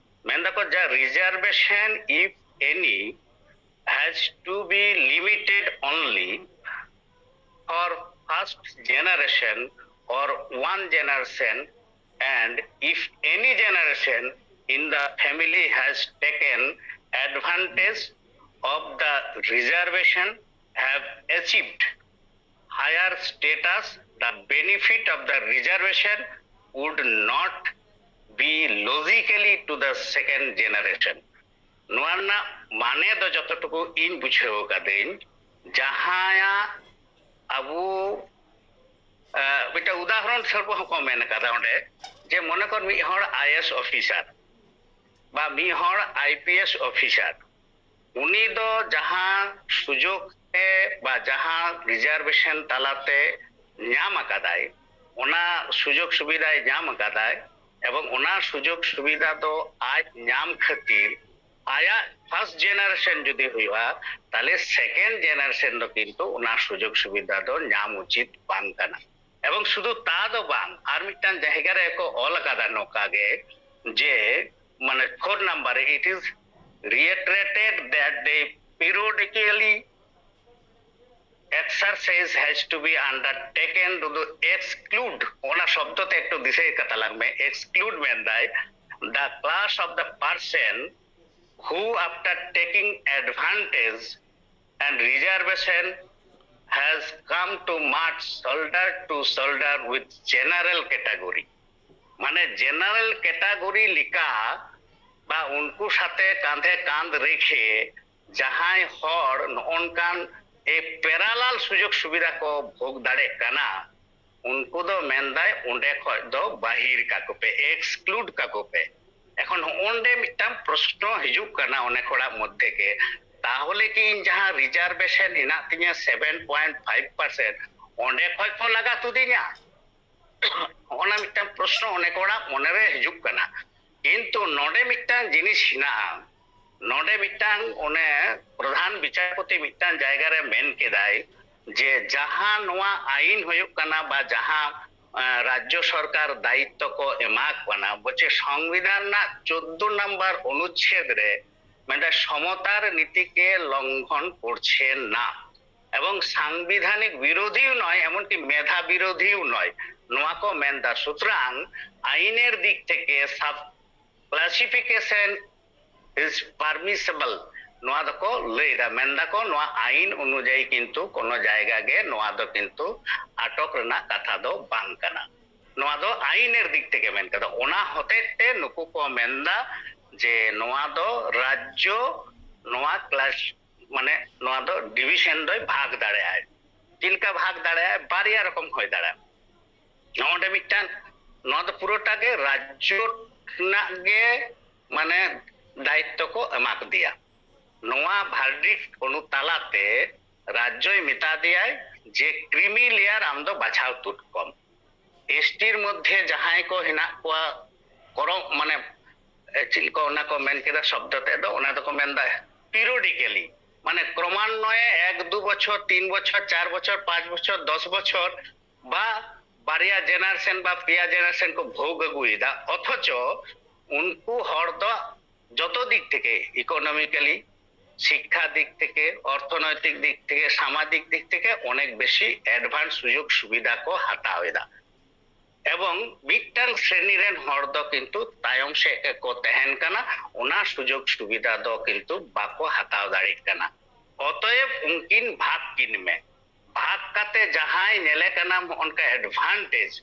ᱢᱮᱱ ᱫᱟᱠᱚ, the reservation, if any, has to be limited only for first generation or one generation, and if any generation in the family has taken advantage of the reservation, have achieved higher status, the benefit of the reservation would not be logically to the second generation. ᱱᱚᱣᱟ ᱨᱮᱱᱟᱜ ᱢᱟᱱᱮ ᱫᱚ ᱡᱚᱛᱚ ᱴᱩᱠᱩ ᱤᱧ ᱵᱩᱡᱷᱟᱹᱣ ᱠᱟᱫᱟᱹᱧ, ᱡᱟᱦᱟᱸᱭᱟᱜ ᱟᱵᱚ, ᱟᱸ, ᱢᱤᱫᱴᱟᱝ ᱩᱫᱟᱦᱚᱨᱚᱱ ᱥᱚᱨᱩᱯ ᱦᱚᱸᱠᱚ ᱢᱮᱱ ᱠᱟᱫᱟ ᱚᱸᱰᱮ, ᱡᱮ ᱢᱚᱱᱮ ᱠᱚᱨ ᱢᱤᱫ ᱦᱚᱲ ᱟᱭ ᱮ ᱮᱥ ᱚᱯᱷᱤᱥᱟᱨ ᱵᱟ ᱢᱤᱫ ᱦᱚᱲ ᱟᱭ ᱯᱤ ᱮᱥ ᱚᱯᱷᱤᱥᱟᱨ, ᱩᱱᱤ ᱫᱚ ᱡᱟᱦᱟᱸ ᱥᱩᱡᱳᱜᱽ ᱛᱮ ᱵᱟ ᱡᱟᱦᱟᱸ ᱨᱤᱡᱟᱨᱵᱷᱮᱥᱚᱱ ᱛᱟᱞᱟᱛᱮ ᱧᱟᱢ ᱟᱠᱟᱫᱟᱭ, ᱚᱱᱟ ᱥᱩᱡᱳᱜᱽ ᱥᱩᱵᱤᱫᱷᱟᱭ ᱧᱟᱢ ᱟᱠᱟᱫᱟᱭ, ᱮᱵᱚᱝ ᱚᱱᱟ ᱥᱩᱡᱳᱜᱽ ᱥᱩᱵᱤᱫᱷᱟ ᱫᱚ ᱟᱡ ᱧᱟᱢ ᱠᱷᱟᱹᱛᱤᱨ ᱟᱭᱟᱜ ᱯᱷᱟᱨᱥᱴ ᱡᱮᱱᱟᱨᱮᱥᱚᱱ ᱡᱩᱫᱤ ᱦᱩᱭᱩᱜᱼᱟ, ᱛᱟᱦᱞᱮ ᱥᱮᱠᱮᱱᱰ ᱡᱮᱱᱟᱨᱮᱥᱚᱱ ᱫᱚ ᱠᱤᱱᱛᱩ ᱚᱱᱟ ᱥᱩᱡᱳᱜᱽ ᱥᱩᱵᱤᱫᱷᱟ ᱫᱚ ᱧᱟᱢ ᱩᱪᱤᱛ ᱵᱟᱝ ᱠᱟᱱᱟ᱾ ᱮᱵᱚᱝ ᱥᱩᱫᱷᱩ ᱛᱟ ᱫᱚ ᱵᱟᱝ, ᱟᱨ ᱢᱤᱫᱴᱟᱝ ᱡᱟᱭᱜᱟ ᱨᱮ ᱠᱚ ᱚᱞ ᱟᱠᱟᱫᱟ ᱱᱚᱝᱠᱟ ᱜᱮ, ᱡᱮ ᱢᱟᱱᱮ four number, it is reiterated that the periodically exercise has to be undertaken to the exclude, ᱚᱱᱟ ᱥᱚᱵᱫᱚ ᱛᱮ ᱮᱠᱴᱩ ᱫᱤᱥᱟᱹᱭ ᱠᱟᱛᱟ ᱞᱟᱝ ᱢᱮ, exclude ᱢᱮᱱᱫᱟᱭ, the class of the person who after taking advantage and reservation has come to march shoulder to shoulder with general category, ᱢᱟᱱᱮ general category ᱞᱮᱠᱟ ᱵᱟ ᱩᱱᱠᱩ ᱥᱟᱛᱮ ᱠᱟᱸᱫᱷᱮ ᱠᱟᱸᱫᱷ ᱨᱮᱠᱷᱮ ᱡᱟᱦᱟᱸᱭ ᱦᱚᱲ ᱱᱚᱜᱼᱚᱱᱠᱟᱱ ᱮ ᱯᱮᱨᱟᱞᱟᱞ ᱥᱩᱡᱳᱜᱽ ᱥᱩᱵᱤᱫᱷᱟ ᱠᱚ ᱵᱷᱳᱜᱽ ᱫᱟᱲᱮᱭᱟᱜ ᱠᱟᱱᱟ, ᱩᱱᱠᱩ ᱫᱚ ᱢᱮᱱᱫᱟᱭ ᱚᱸᱰᱮ ᱠᱷᱚᱡ ᱫᱚ ᱵᱟᱹᱦᱤᱨ ᱠᱟᱠᱚ ᱯᱮ, ᱮᱠᱥᱠᱞᱩᱰ ᱠᱟᱠᱚ ᱯᱮ᱾ ᱮᱠᱷᱚᱱ ᱦᱚᱸᱜᱼᱚᱸᱰᱮ ᱢᱤᱫᱴᱟᱝ ᱯᱨᱚᱥᱱᱚ ᱦᱤᱡᱩᱜ ᱠᱟᱱᱟ ᱚᱱᱮᱠ ᱦᱚᱲᱟᱜ ᱢᱚᱫᱽᱫᱷᱮ ᱜᱮ, ᱛᱟᱦᱚᱞᱮ ᱠᱤ ᱤᱧ ᱡᱟᱦᱟᱸ ᱨᱤᱡᱟᱨᱵᱷᱮᱥᱚᱱ ᱦᱮᱱᱟᱜ ᱛᱤᱧᱟᱹ ᱥᱮᱵᱷᱮᱱ ᱯᱚᱭᱮᱱᱴ ᱯᱷᱟᱭᱤᱵᱷ ᱯᱟᱨᱥᱮᱱᱴ, ᱚᱸᱰᱮ ᱠᱷᱚᱡ ᱠᱚ ᱞᱟᱜᱟ ᱛᱩᱫᱤᱧᱟ? ᱚᱱᱟ ᱢᱤᱫᱴᱟᱝ ᱯᱨᱚᱥᱱᱚ ᱚᱱᱮᱠ ᱦᱚᱲᱟᱜ ᱢᱚᱱᱮᱨᱮ ᱦᱤᱡᱩᱜ ᱠᱟᱱᱟ᱾ ᱠᱤᱱᱛᱩ ᱱᱚᱰᱮ ᱢᱤᱫᱴᱟᱝ ᱡᱤᱱᱤᱥ ᱦᱮᱱᱟᱜᱼᱟ, ᱱᱚᱰᱮ ᱢᱤᱫᱴᱟᱝ ᱚᱱᱮ ᱯᱨᱚᱫᱷᱟᱱ ᱵᱤᱪᱟᱨᱯᱚᱛᱤ ᱢᱤᱫᱴᱟᱝ ᱡᱟᱭᱜᱟ ᱨᱮ ᱢᱮᱱ ᱠᱮᱫᱟᱭ ᱡᱮ ᱡᱟᱦᱟᱸ ᱱᱚᱣᱟ ᱟᱭᱤᱱ ᱦᱩᱭᱩᱜ ᱠᱟᱱᱟ ᱵᱟ ᱡᱟᱦᱟᱸ, ᱟᱸ, ᱨᱟᱡᱽᱡᱚ ᱥᱚᱨᱠᱟᱨ ᱫᱟᱭᱤᱛᱛᱚ ᱠᱚ ᱮᱢᱟ ᱠᱚ ᱠᱟᱱᱟ, ᱵᱚᱪᱮ ᱥᱚᱝᱵᱤᱫᱷᱟᱱ ᱨᱮᱱᱟᱜ ᱪᱳᱫᱫᱳ ᱱᱟᱢᱵᱟᱨ ᱚᱱᱩᱪᱪᱷᱮᱫ ᱨᱮ ᱢᱮᱱᱫᱟ ᱥᱚᱢᱚᱛᱟᱨ ᱱᱤᱛᱤ ᱠᱮ ᱞᱚᱝᱜᱷᱚᱱ ᱠᱚᱨᱪᱷᱮ ᱱᱟ, ᱮᱵᱚᱝ ᱥᱟᱝᱵᱤᱫᱷᱟᱱᱤᱠ ᱵᱤᱨᱳᱫᱷᱤ ᱱᱚᱭ, ᱮᱢᱚᱱᱠᱤ ᱢᱮᱫᱷᱟ ᱵᱤᱨᱳᱫᱷᱤ ᱱᱚᱭ, ᱱᱚᱣᱟ ᱠᱚ ᱢᱮᱱᱫᱟ᱾ সুতরাং আইনের দিক থেকে সাব ক্লাসিফিকেশন ইজ পারমিসেবল, ᱱᱚᱣᱟ ᱫᱚᱠᱚ ᱞᱟᱹᱭ ᱮᱫᱟ, ᱢᱮᱱ ᱫᱟᱠᱚ ᱱᱚᱣᱟ ᱟᱭᱤᱱ ᱚᱱᱩᱡᱟᱭᱤ ᱠᱤᱱᱛᱩ ᱠᱳᱱᱳ ᱡᱟᱭᱜᱟ ᱜᱮ ᱱᱚᱣᱟ ᱫᱚ ᱠᱤᱱᱛᱩ ᱟᱴᱚᱠ ᱨᱮᱱᱟᱜ ᱠᱟᱛᱷᱟ ᱫᱚ ᱵᱟᱝ ᱠᱟᱱᱟ᱾ ᱱᱚᱣᱟ ᱫᱚ ᱟᱭᱤᱱᱮᱨ ᱫᱤᱠ ᱛᱷᱮᱠᱮ ᱢᱮᱱ ᱠᱟᱫᱟ᱾ ᱚᱱᱟ ᱦᱚᱛᱮᱡ ᱛᱮ ᱱᱩᱠᱩ ᱠᱚ ᱢᱮᱱᱫᱟ ᱡᱮ ᱱᱚᱣᱟ ᱫᱚ ᱨᱟᱡᱽᱡᱚ ᱱᱚᱣᱟ ᱠᱞᱟᱥ, ᱢᱟᱱᱮ ᱱᱚᱣᱟ ᱫᱚ ᱰᱤᱵᱷᱤᱥᱚᱱ ᱫᱚᱭ ᱵᱷᱟᱜᱽ ᱫᱟᱲᱮᱭᱟᱜᱼᱟᱭ᱾ ᱪᱮᱫ ᱞᱮᱠᱟ ᱵᱷᱟᱜᱽ ᱫᱟᱲᱮᱭᱟᱜᱼᱟᱭ? ᱵᱟᱨᱭᱟ ᱨᱚᱠᱚᱢ ᱦᱩᱭ ᱫᱟᱲᱮᱭᱟᱜᱼᱟ᱾ ᱱᱚᱰᱮ ᱢᱤᱫᱴᱟᱝ, ᱱᱚᱣᱟ ᱫᱚ ᱯᱩᱨᱟᱹᱴᱟ ᱜᱮ ᱨᱟᱡᱽᱡᱚ ᱨᱮᱱᱟᱜ ᱜᱮ ᱢᱟᱱᱮ ᱫᱟᱭᱤᱛᱛᱚ ᱠᱚ ᱮᱢᱟ ᱠᱮᱫᱮᱭᱟ᱾ ᱱᱚᱣᱟ ᱵᱷᱟᱨᱰᱤᱠᱴ ᱚᱱᱩ ᱛᱟᱞᱟᱛᱮ ᱨᱟᱡᱽᱡᱚᱭ ᱢᱮᱛᱟ ᱫᱮᱭᱟᱭ ᱡᱮ ᱠᱨᱤᱢᱤ ᱞᱮᱭᱟᱨ ᱟᱢ ᱫᱚ ᱵᱟᱪᱷᱟᱣ ᱛᱩᱫ ᱠᱚᱢ᱾ ᱮᱥᱴᱤᱨ ᱢᱚᱫᱽᱫᱷᱮ ᱡᱟᱦᱟᱸᱭ ᱠᱚ ᱦᱮᱱᱟᱜ ᱠᱚᱣᱟ, ᱠᱚᱨᱚ-, ᱢᱟᱱᱮ ᱮ, ᱪᱮᱫ ᱠᱚ ᱚᱱᱟ ᱠᱚ ᱢᱮᱱ ᱠᱮᱫᱟ ᱥᱚᱵᱫᱚ ᱛᱮᱫ ᱫᱚ, ᱚᱱᱟ ᱫᱚᱠᱚ ᱢᱮᱱᱫᱟ ᱯᱤᱨᱤᱭᱚᱰᱤᱠᱮᱞᱤ, ᱢᱟᱱᱮ ᱠᱨᱚᱢᱟᱱᱱᱚᱭᱮ ᱮᱠ ᱫᱩ ᱵᱚᱪᱷᱚᱨ, ᱛᱤᱱ ᱵᱚᱪᱷᱚᱨ, ᱪᱟᱨ ᱵᱚᱪᱷᱚᱨ, ᱯᱟᱸᱪ ᱵᱚᱪᱷᱚᱨ, ᱫᱚᱥ ᱵᱚᱪᱷᱚᱨ ᱵᱟ ᱵᱟᱨᱭᱟ ᱡᱮᱱᱟᱨᱮᱥᱚᱱ ᱵᱟ ᱯᱮᱭᱟ ᱡᱮᱱᱟᱨᱮᱥᱚᱱ ᱠᱚ ᱵᱷᱳᱜᱽ ᱟᱹᱜᱩᱭᱮᱫᱟ, ᱚᱛᱷᱚᱪᱚ ᱩᱱᱠᱩ ᱦᱚᱲ ᱫᱚ ᱡᱚᱛᱚ ᱫᱤᱠ ᱛᱷᱮᱠᱮ, ᱤᱠᱳᱱᱚᱢᱤᱠᱟᱞᱤ, ᱥᱤᱠᱠᱷᱟ ᱫᱤᱠ ᱛᱷᱮᱠᱮ, ᱚᱨᱛᱷᱚᱱᱳᱭᱛᱤᱠ ᱫᱤᱠ ᱛᱷᱮᱠᱮ, ᱥᱟᱢᱟᱡᱤᱠ ᱫᱤᱠ ᱛᱷᱮᱠᱮ ᱚᱱᱮᱠ ᱵᱮᱥᱤ ᱮᱰᱵᱷᱟᱱᱥ ᱥᱩᱡᱳᱜᱽ ᱥᱩᱵᱤᱫᱷᱟ ᱠᱚ ᱦᱟᱛᱟᱣ ᱮᱫᱟ᱾ ᱮᱵᱚᱝ ᱢᱤᱫᱴᱟᱝ ᱥᱨᱮᱱᱤ ᱨᱮᱱ ᱦᱚᱲ ᱫᱚ ᱠᱤᱱᱛᱩ ᱛᱟᱭᱚᱢ ᱥᱮᱫ ᱜᱮᱠᱚ ᱛᱟᱦᱮᱱ ᱠᱟᱱᱟ, ᱚᱱᱟ ᱥᱩᱡᱳᱜᱽ ᱥᱩᱵᱤᱫᱷᱟ ᱫᱚ ᱠᱤᱱᱛᱩ ᱵᱟᱠᱚ ᱦᱟᱛᱟᱣ ᱫᱟᱲᱮᱭᱟᱜ ᱠᱟᱱᱟ᱾ ᱚᱛᱚᱭᱮᱵ ᱩᱱᱠᱤᱱ ᱵᱷᱟᱜᱽ ᱠᱤᱱ ᱢᱮ, ᱵᱷᱟᱜᱽ ᱠᱟᱛᱮ ᱡᱟᱦᱟᱸᱭ ᱧᱮᱞᱮ ᱠᱟᱱᱟ ᱚᱱᱠᱟ ᱮᱰᱵᱷᱟᱱᱴᱮᱡᱽ,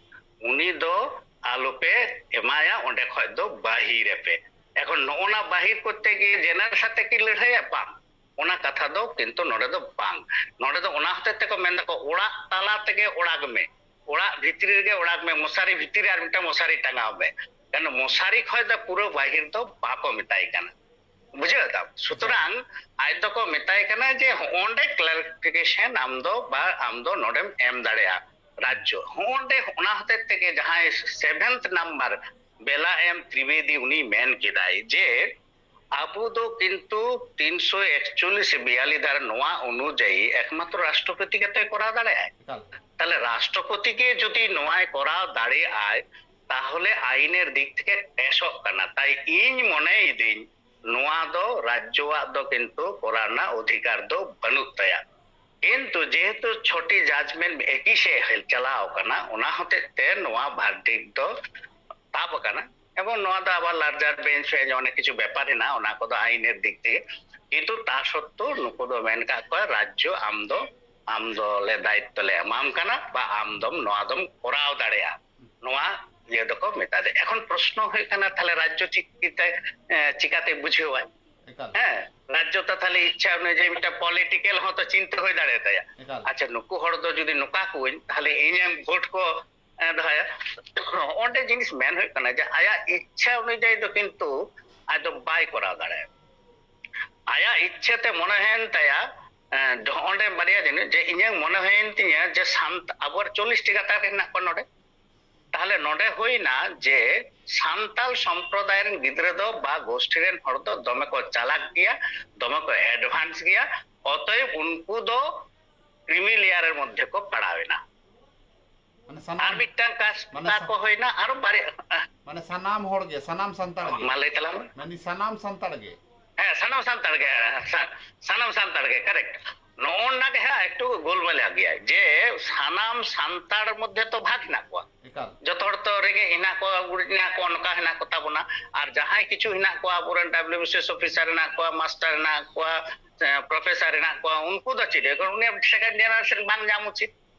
ᱩᱱᱤ ᱫᱚ ᱟᱞᱚᱯᱮ ᱮᱢᱟᱭᱟ, ᱚᱸᱰᱮ ᱠᱷᱚᱡ ᱫᱚ ᱵᱟᱹᱦᱤᱨ ᱮᱯᱮ᱾ ᱮᱠᱷᱚᱱ ᱱᱚᱜᱼᱚ ᱱᱟ ᱵᱟᱹᱦᱤᱨ ᱠᱚᱨᱛᱮ ᱜᱮ ᱡᱮᱱᱟᱨᱮᱞ ᱥᱟᱛᱮ ᱠᱤ ᱞᱟᱹᱲᱦᱟᱹᱭᱟ? ᱵᱟᱝ, ᱚᱱᱟ ᱠᱟᱛᱷᱟ ᱫᱚ ᱠᱤᱱᱛᱩ ᱱᱚᱰᱮ ᱫᱚ ᱵᱟᱝ᱾ ᱱᱚᱰᱮ ᱫᱚ ᱚᱱᱟ ᱦᱚᱛᱮᱡ ᱛᱮᱠᱚ ᱢᱮᱱ ᱫᱟᱠᱚ, ᱚᱲᱟᱜ ᱛᱟᱞᱟ ᱛᱮᱜᱮ ᱚᱲᱟᱜ ᱢᱮ, ᱚᱲᱟᱜ ᱵᱷᱤᱛᱨᱤ ᱨᱮᱜᱮ ᱚᱲᱟᱜ ᱢᱮ, ᱢᱚᱥᱟᱨᱤ ᱵᱷᱤᱛᱨᱤ ᱨᱮ ᱟᱨ ᱢᱤᱫᱴᱟᱝ ᱢᱚᱥᱟᱨᱤ ᱴᱟᱸᱜᱟᱣ ᱢᱮ, ᱠᱟᱨᱚᱱ ᱢᱚᱥᱟᱨᱤ ᱠᱷᱚᱡ ᱫᱚ ᱯᱩᱨᱟᱹ ᱵᱟᱹᱦᱤᱨ ᱫᱚ ᱵᱟᱠᱚ ᱢᱮᱛᱟᱭ ᱠᱟᱱᱟ᱾ ᱵᱩᱡᱷᱟᱹᱣ ᱫᱟᱢ? ᱥᱩᱛᱚᱨᱟᱝ ᱟᱡ ᱫᱚᱠᱚ ᱢᱮᱛᱟᱭ ᱠᱟᱱᱟ ᱡᱮ ᱦᱚᱸᱜᱼᱚᱸᱰᱮ ᱠᱞᱟᱨᱤᱯᱷᱤᱠᱮᱥᱚᱱ ᱟᱢ ᱫᱚ, ᱵᱟ ᱟᱢ ᱫᱚ ᱱᱚᱰᱮᱢ ᱮᱢ ᱫᱟᱲᱮᱭᱟᱜᱼᱟ ᱨᱟᱡᱽᱡᱚ᱾ ᱦᱚᱸᱜᱼᱚᱸᱰᱮ ᱚᱱᱟ ᱦᱚᱛᱮᱡ ᱛᱮᱜᱮ ᱡᱟᱦᱟᱸᱭ ᱥᱮᱵᱷᱮᱱᱛᱷ ᱱᱟᱢᱵᱟᱨ ᱵᱮᱞᱟ ᱮᱢ ᱛᱨᱤᱵᱮᱫᱤ, ᱩᱱᱤ ᱢᱮᱱ ᱠᱮᱫᱟᱭ ᱡᱮ ᱟᱵᱚ ᱫᱚ ᱠᱤᱱᱛᱩ ᱛᱤᱱᱥᱚ ᱮᱠᱪᱚᱞᱞᱤᱥ ᱵᱤᱭᱟᱞᱤ ᱫᱷᱟᱨᱟ ᱱᱚᱣᱟ ᱚᱱᱩᱡᱟᱭᱤ ᱮᱠᱢᱟᱛᱨᱚ ᱨᱟᱥᱴᱨᱚᱯᱚᱛᱤ ᱜᱮᱛᱚᱭ ᱠᱚᱨᱟᱣ ᱫᱟᱲᱮᱭᱟᱜᱼᱟᱭ᱾ ᱮᱠᱟᱞ᱾ ᱛᱟᱦᱞᱮ ᱨᱟᱥᱴᱨᱚᱯᱚᱛᱤ ᱜᱮ ᱡᱩᱫᱤ ᱱᱚᱣᱟᱭ ᱠᱚᱨᱟᱣ ᱫᱟᱲᱮᱭᱟᱜᱼᱟᱭ, ᱛᱟᱦᱚᱞᱮ ᱟᱭᱤᱱᱮᱨ ᱫᱤᱠ ᱛᱷᱮᱠᱮ ᱯᱮᱥᱚᱜ ᱠᱟᱱᱟ᱾ ᱛᱟᱭ ᱤᱧ ᱢᱚᱱᱮᱭᱮᱫᱟᱹᱧ ᱱᱚᱣᱟ ᱫᱚ ᱨᱟᱡᱽᱡᱚᱣᱟᱜ ᱫᱚ ᱠᱤᱱᱛᱩ ᱠᱚᱨᱟᱣ ᱨᱮᱱᱟᱜ ᱚᱫᱷᱤᱠᱟᱨ ᱫᱚ ᱵᱟᱹᱱᱩᱜ ᱛᱟᱭᱟ᱾ ᱠᱤᱱᱛᱩ ᱡᱮᱦᱮᱛᱩ ᱪᱷᱚᱴᱤ ᱡᱟᱡᱽᱢᱮᱱᱴ ᱮᱠᱤ ᱥᱮᱫ ᱪᱟᱞᱟᱣ ᱠᱟᱱᱟ, ᱚᱱᱟ ᱦᱚᱛᱮᱡ ᱛᱮ ᱱᱚᱣᱟ ᱵᱷᱟᱨᱰᱤᱠᱴ ᱫᱚ ᱛᱟᱵ ᱟᱠᱟᱱᱟ᱾ ᱮᱵᱚᱝ ᱱᱚᱣᱟ ᱫᱚ ᱟᱵᱟᱨ ᱞᱟᱨᱡᱟᱨ ᱵᱮᱧᱪ ᱨᱮ ᱚᱱᱮᱠ ᱠᱤᱪᱷᱩ ᱵᱮᱯᱟᱨ ᱦᱮᱱᱟᱜᱼᱟ, ᱚᱱᱟ ᱠᱚᱫᱚ ᱟᱭᱤᱱᱮᱨ ᱫᱤᱠ ᱛᱮᱜᱮ᱾ ᱠᱤᱱᱛᱩ ᱛᱟ ᱥᱚᱛᱛᱮᱣ ᱱᱩᱠᱩ ᱫᱚ ᱢᱮᱱ ᱠᱟᱜ ᱠᱚᱣᱟ, ᱨᱟᱡᱽᱡᱚ ᱟᱢ ᱫᱚ, ᱟᱢ ᱫᱚ ᱞᱮ ᱫᱟᱭᱤᱛᱛᱚ ᱞᱮ ᱮᱢᱟᱢ ᱠᱟᱱᱟ ᱵᱟ ᱟᱢ ᱫᱚᱢ ᱱᱚᱣᱟ ᱫᱚᱢ ᱠᱚᱨᱟᱣ ᱫᱟᱲᱮᱭᱟᱜᱼᱟ, ᱱᱚᱣᱟ ᱤᱭᱟᱹ ᱫᱚᱠᱚ ᱢᱮᱛᱟ ᱫᱮ᱾ ᱮᱠᱷᱚᱱ ᱯᱨᱚᱥᱱᱚ ᱦᱩᱭᱩᱜ ᱠᱟᱱᱟ, ᱛᱟᱦᱞᱮ ᱨᱟᱡᱽᱡᱚ ᱪᱤᱠᱟᱹᱛᱮ, ᱮ, ᱪᱤᱠᱟᱹᱛᱮ ᱵᱩᱡᱷᱟᱹᱣᱟᱭ? ᱮᱠᱟᱞ᱾ ᱦᱮᱸ, ᱨᱟᱡᱽᱡᱚ ᱛᱚ ᱛᱟᱦᱞᱮ ᱤᱪᱪᱷᱟ ᱚᱱᱩᱡᱟᱭᱤ ᱢᱤᱫᱴᱟᱝ ᱯᱚᱞᱤᱴᱤᱠᱮᱞ ᱦᱚᱸ ᱛᱚ ᱪᱤᱱᱛᱟᱹ ᱦᱩᱭ ᱫᱟᱲᱮᱭᱟᱛᱟᱭᱟ᱾ ᱮᱠᱟᱞ᱾ ᱟᱪᱪᱷᱟ, ᱱᱩᱠᱩ ᱦᱚᱲ ᱫᱚ ᱡᱩᱫᱤ ᱱᱚᱝᱠᱟ ᱠᱚᱣᱟᱹᱧ, ᱛᱟᱦᱞᱮ ᱤᱧᱮᱢ ᱵᱷᱳᱴ ᱠᱚ, ᱮ, ᱫᱚᱦᱚᱭᱟ᱾ ᱚᱸᱰᱮ ᱡᱤᱱᱤᱥ ᱢᱮᱱ ᱦᱩᱭᱩᱜ ᱠᱟᱱᱟ ᱡᱮ ᱟᱭᱟᱜ ᱤᱪᱪᱷᱟ ᱚᱱᱩᱡᱟᱭᱤ ᱫᱚ ᱠᱤᱱᱛᱩ ᱟᱡ ᱫᱚ ᱵᱟᱭ ᱠᱚᱨᱟᱣ ᱫᱟᱲᱮᱭᱟᱜᱼᱟ᱾ ᱟᱭᱟᱜ ᱤᱪᱪᱷᱟᱹ ᱛᱮ ᱢᱚᱱᱮ ᱦᱩᱭᱮᱱ ᱛᱟᱭᱟ, ᱮ, ᱚᱸᱰᱮ ᱵᱟᱨᱭᱟ ᱡᱤᱱᱤᱥ, ᱡᱮ ᱤᱧᱟᱹᱜ ᱢᱚᱱᱮ ᱦᱩᱭᱮᱱ ᱛᱤᱧᱟᱹ ᱡᱮ ᱥᱟᱱᱛ-, ᱟᱵᱚ ᱪᱚᱞᱞᱤᱥ ᱴᱤ ᱜᱟᱛᱟᱠ ᱨᱮ ᱦᱮᱱᱟᱜ ᱠᱚᱣᱟ ᱱᱚᱰᱮ, ᱛᱟᱦᱞᱮ ᱱᱚᱰᱮ ᱦᱩᱭᱱᱟ ᱡᱮ ᱥᱟᱱᱛᱟᱲ ᱥᱚᱢᱯᱨᱚᱫᱟᱭ ᱨᱮᱱ ᱜᱤᱫᱽᱨᱟᱹ ᱫᱚ ᱵᱟ ᱜᱳᱥᱴᱷᱤ ᱨᱮᱱ ᱦᱚᱲ ᱫᱚ ᱫᱚᱢᱮ ᱠᱚ ᱪᱟᱞᱟᱠ ᱜᱮᱭᱟ, ᱫᱚᱢᱮ ᱠᱚ ᱮᱰᱵᱷᱟᱱᱥ ᱜᱮᱭᱟ᱾ ᱚᱛᱚᱮᱵ ᱩᱱᱠᱩ ᱫᱚ ᱠᱨᱤᱢᱤ ᱞᱮᱭᱟᱨ ᱮᱨ ᱢᱚᱫᱽᱫᱷᱮ ᱠᱚ ᱯᱟᱲᱟᱣ ᱮᱱᱟ᱾ ᱢᱟᱱᱮ ᱟᱨ ᱥᱟᱱᱟᱢ ᱢᱤᱫᱴᱟᱝ ᱠᱟᱥᱴ ᱢᱟᱱᱮ ᱠᱟ ᱥᱟ- ᱠᱚ ᱦᱩᱭᱱᱟ, ᱟᱨᱚ ᱵᱟᱨᱭᱟ᱾ ᱢᱟᱱᱮ ᱥᱟᱱᱟᱢ ᱦᱚᱲ ᱜᱮ, ᱥᱟᱱᱟᱢ ᱥᱟᱱᱛᱟᱲ ᱜᱮ᱾ ᱢᱟ ᱞᱟᱹᱭ ᱛᱟᱞᱟᱝ ᱢᱮ᱾ ᱢᱟᱱᱮ ᱥᱟᱱᱟᱢ ᱥᱟᱱᱛᱟᱲ ᱜᱮ᱾ ᱦᱮᱸ, ᱥᱟᱱᱟᱢ ᱥᱟᱱᱛᱟᱲ ᱜᱮ, ᱦᱮᱸ, ᱥᱟ- ᱥᱟᱱᱟᱢ ᱥᱟᱱᱛᱟᱲ ᱜᱮ, ᱠᱟᱨᱮᱠᱴ᱾ ᱱᱚᱜᱼᱚ ᱱᱟ ᱜᱮ ᱦᱟᱸᱜ ᱮᱠᱴᱩ ᱜᱳᱞᱢᱟᱞᱟ ᱜᱮᱭᱟ ᱡᱮ ᱥᱟᱱᱟᱢ ᱥᱟᱱᱛᱟᱲ ᱢᱚᱫᱽᱫᱷᱮ ᱛᱚ ᱵᱷᱟᱜᱽ ᱦᱮᱱᱟᱜ ᱠᱚᱣᱟ᱾ ᱮᱠᱟᱞ᱾ ᱡᱚᱛᱚ ᱦᱚᱲ ᱛᱚ ᱨᱮᱸᱜᱮᱡ ᱦᱮᱱᱟᱜ ᱠᱚᱣᱟ, ᱜᱩᱨᱤᱡ ᱦᱮᱱᱟᱜ ᱠᱚᱣᱟ, ᱱᱚᱝᱠᱟ ᱦᱮᱱᱟᱜ ᱠᱚ ᱛᱟᱵᱚᱱᱟ᱾ ᱟᱨ ᱡᱟᱦᱟᱸᱭ ᱠᱤᱪᱷᱩ ᱦᱮᱱᱟᱜ ᱠᱚᱣᱟ, ᱟᱵᱚᱨᱮᱱ W B C S officer ᱦᱮᱱᱟᱜ ᱠᱚᱣᱟ, ᱢᱟᱥᱴᱟᱨ ᱦᱮᱱᱟᱜ ᱠᱚᱣᱟ, ᱯᱨᱚᱯᱷᱮᱥᱟᱨ ᱦᱮᱱᱟᱜ ᱠᱚᱣᱟ, ᱩᱱᱠᱩ ᱫᱚ ᱪᱮᱫ, ᱩᱱᱤ ᱥᱮᱠᱮᱱᱰ ᱡᱮᱱᱟᱨᱮᱥᱚᱱ ᱵᱟᱝ ᱧᱟᱢ ᱩᱪᱤᱛ,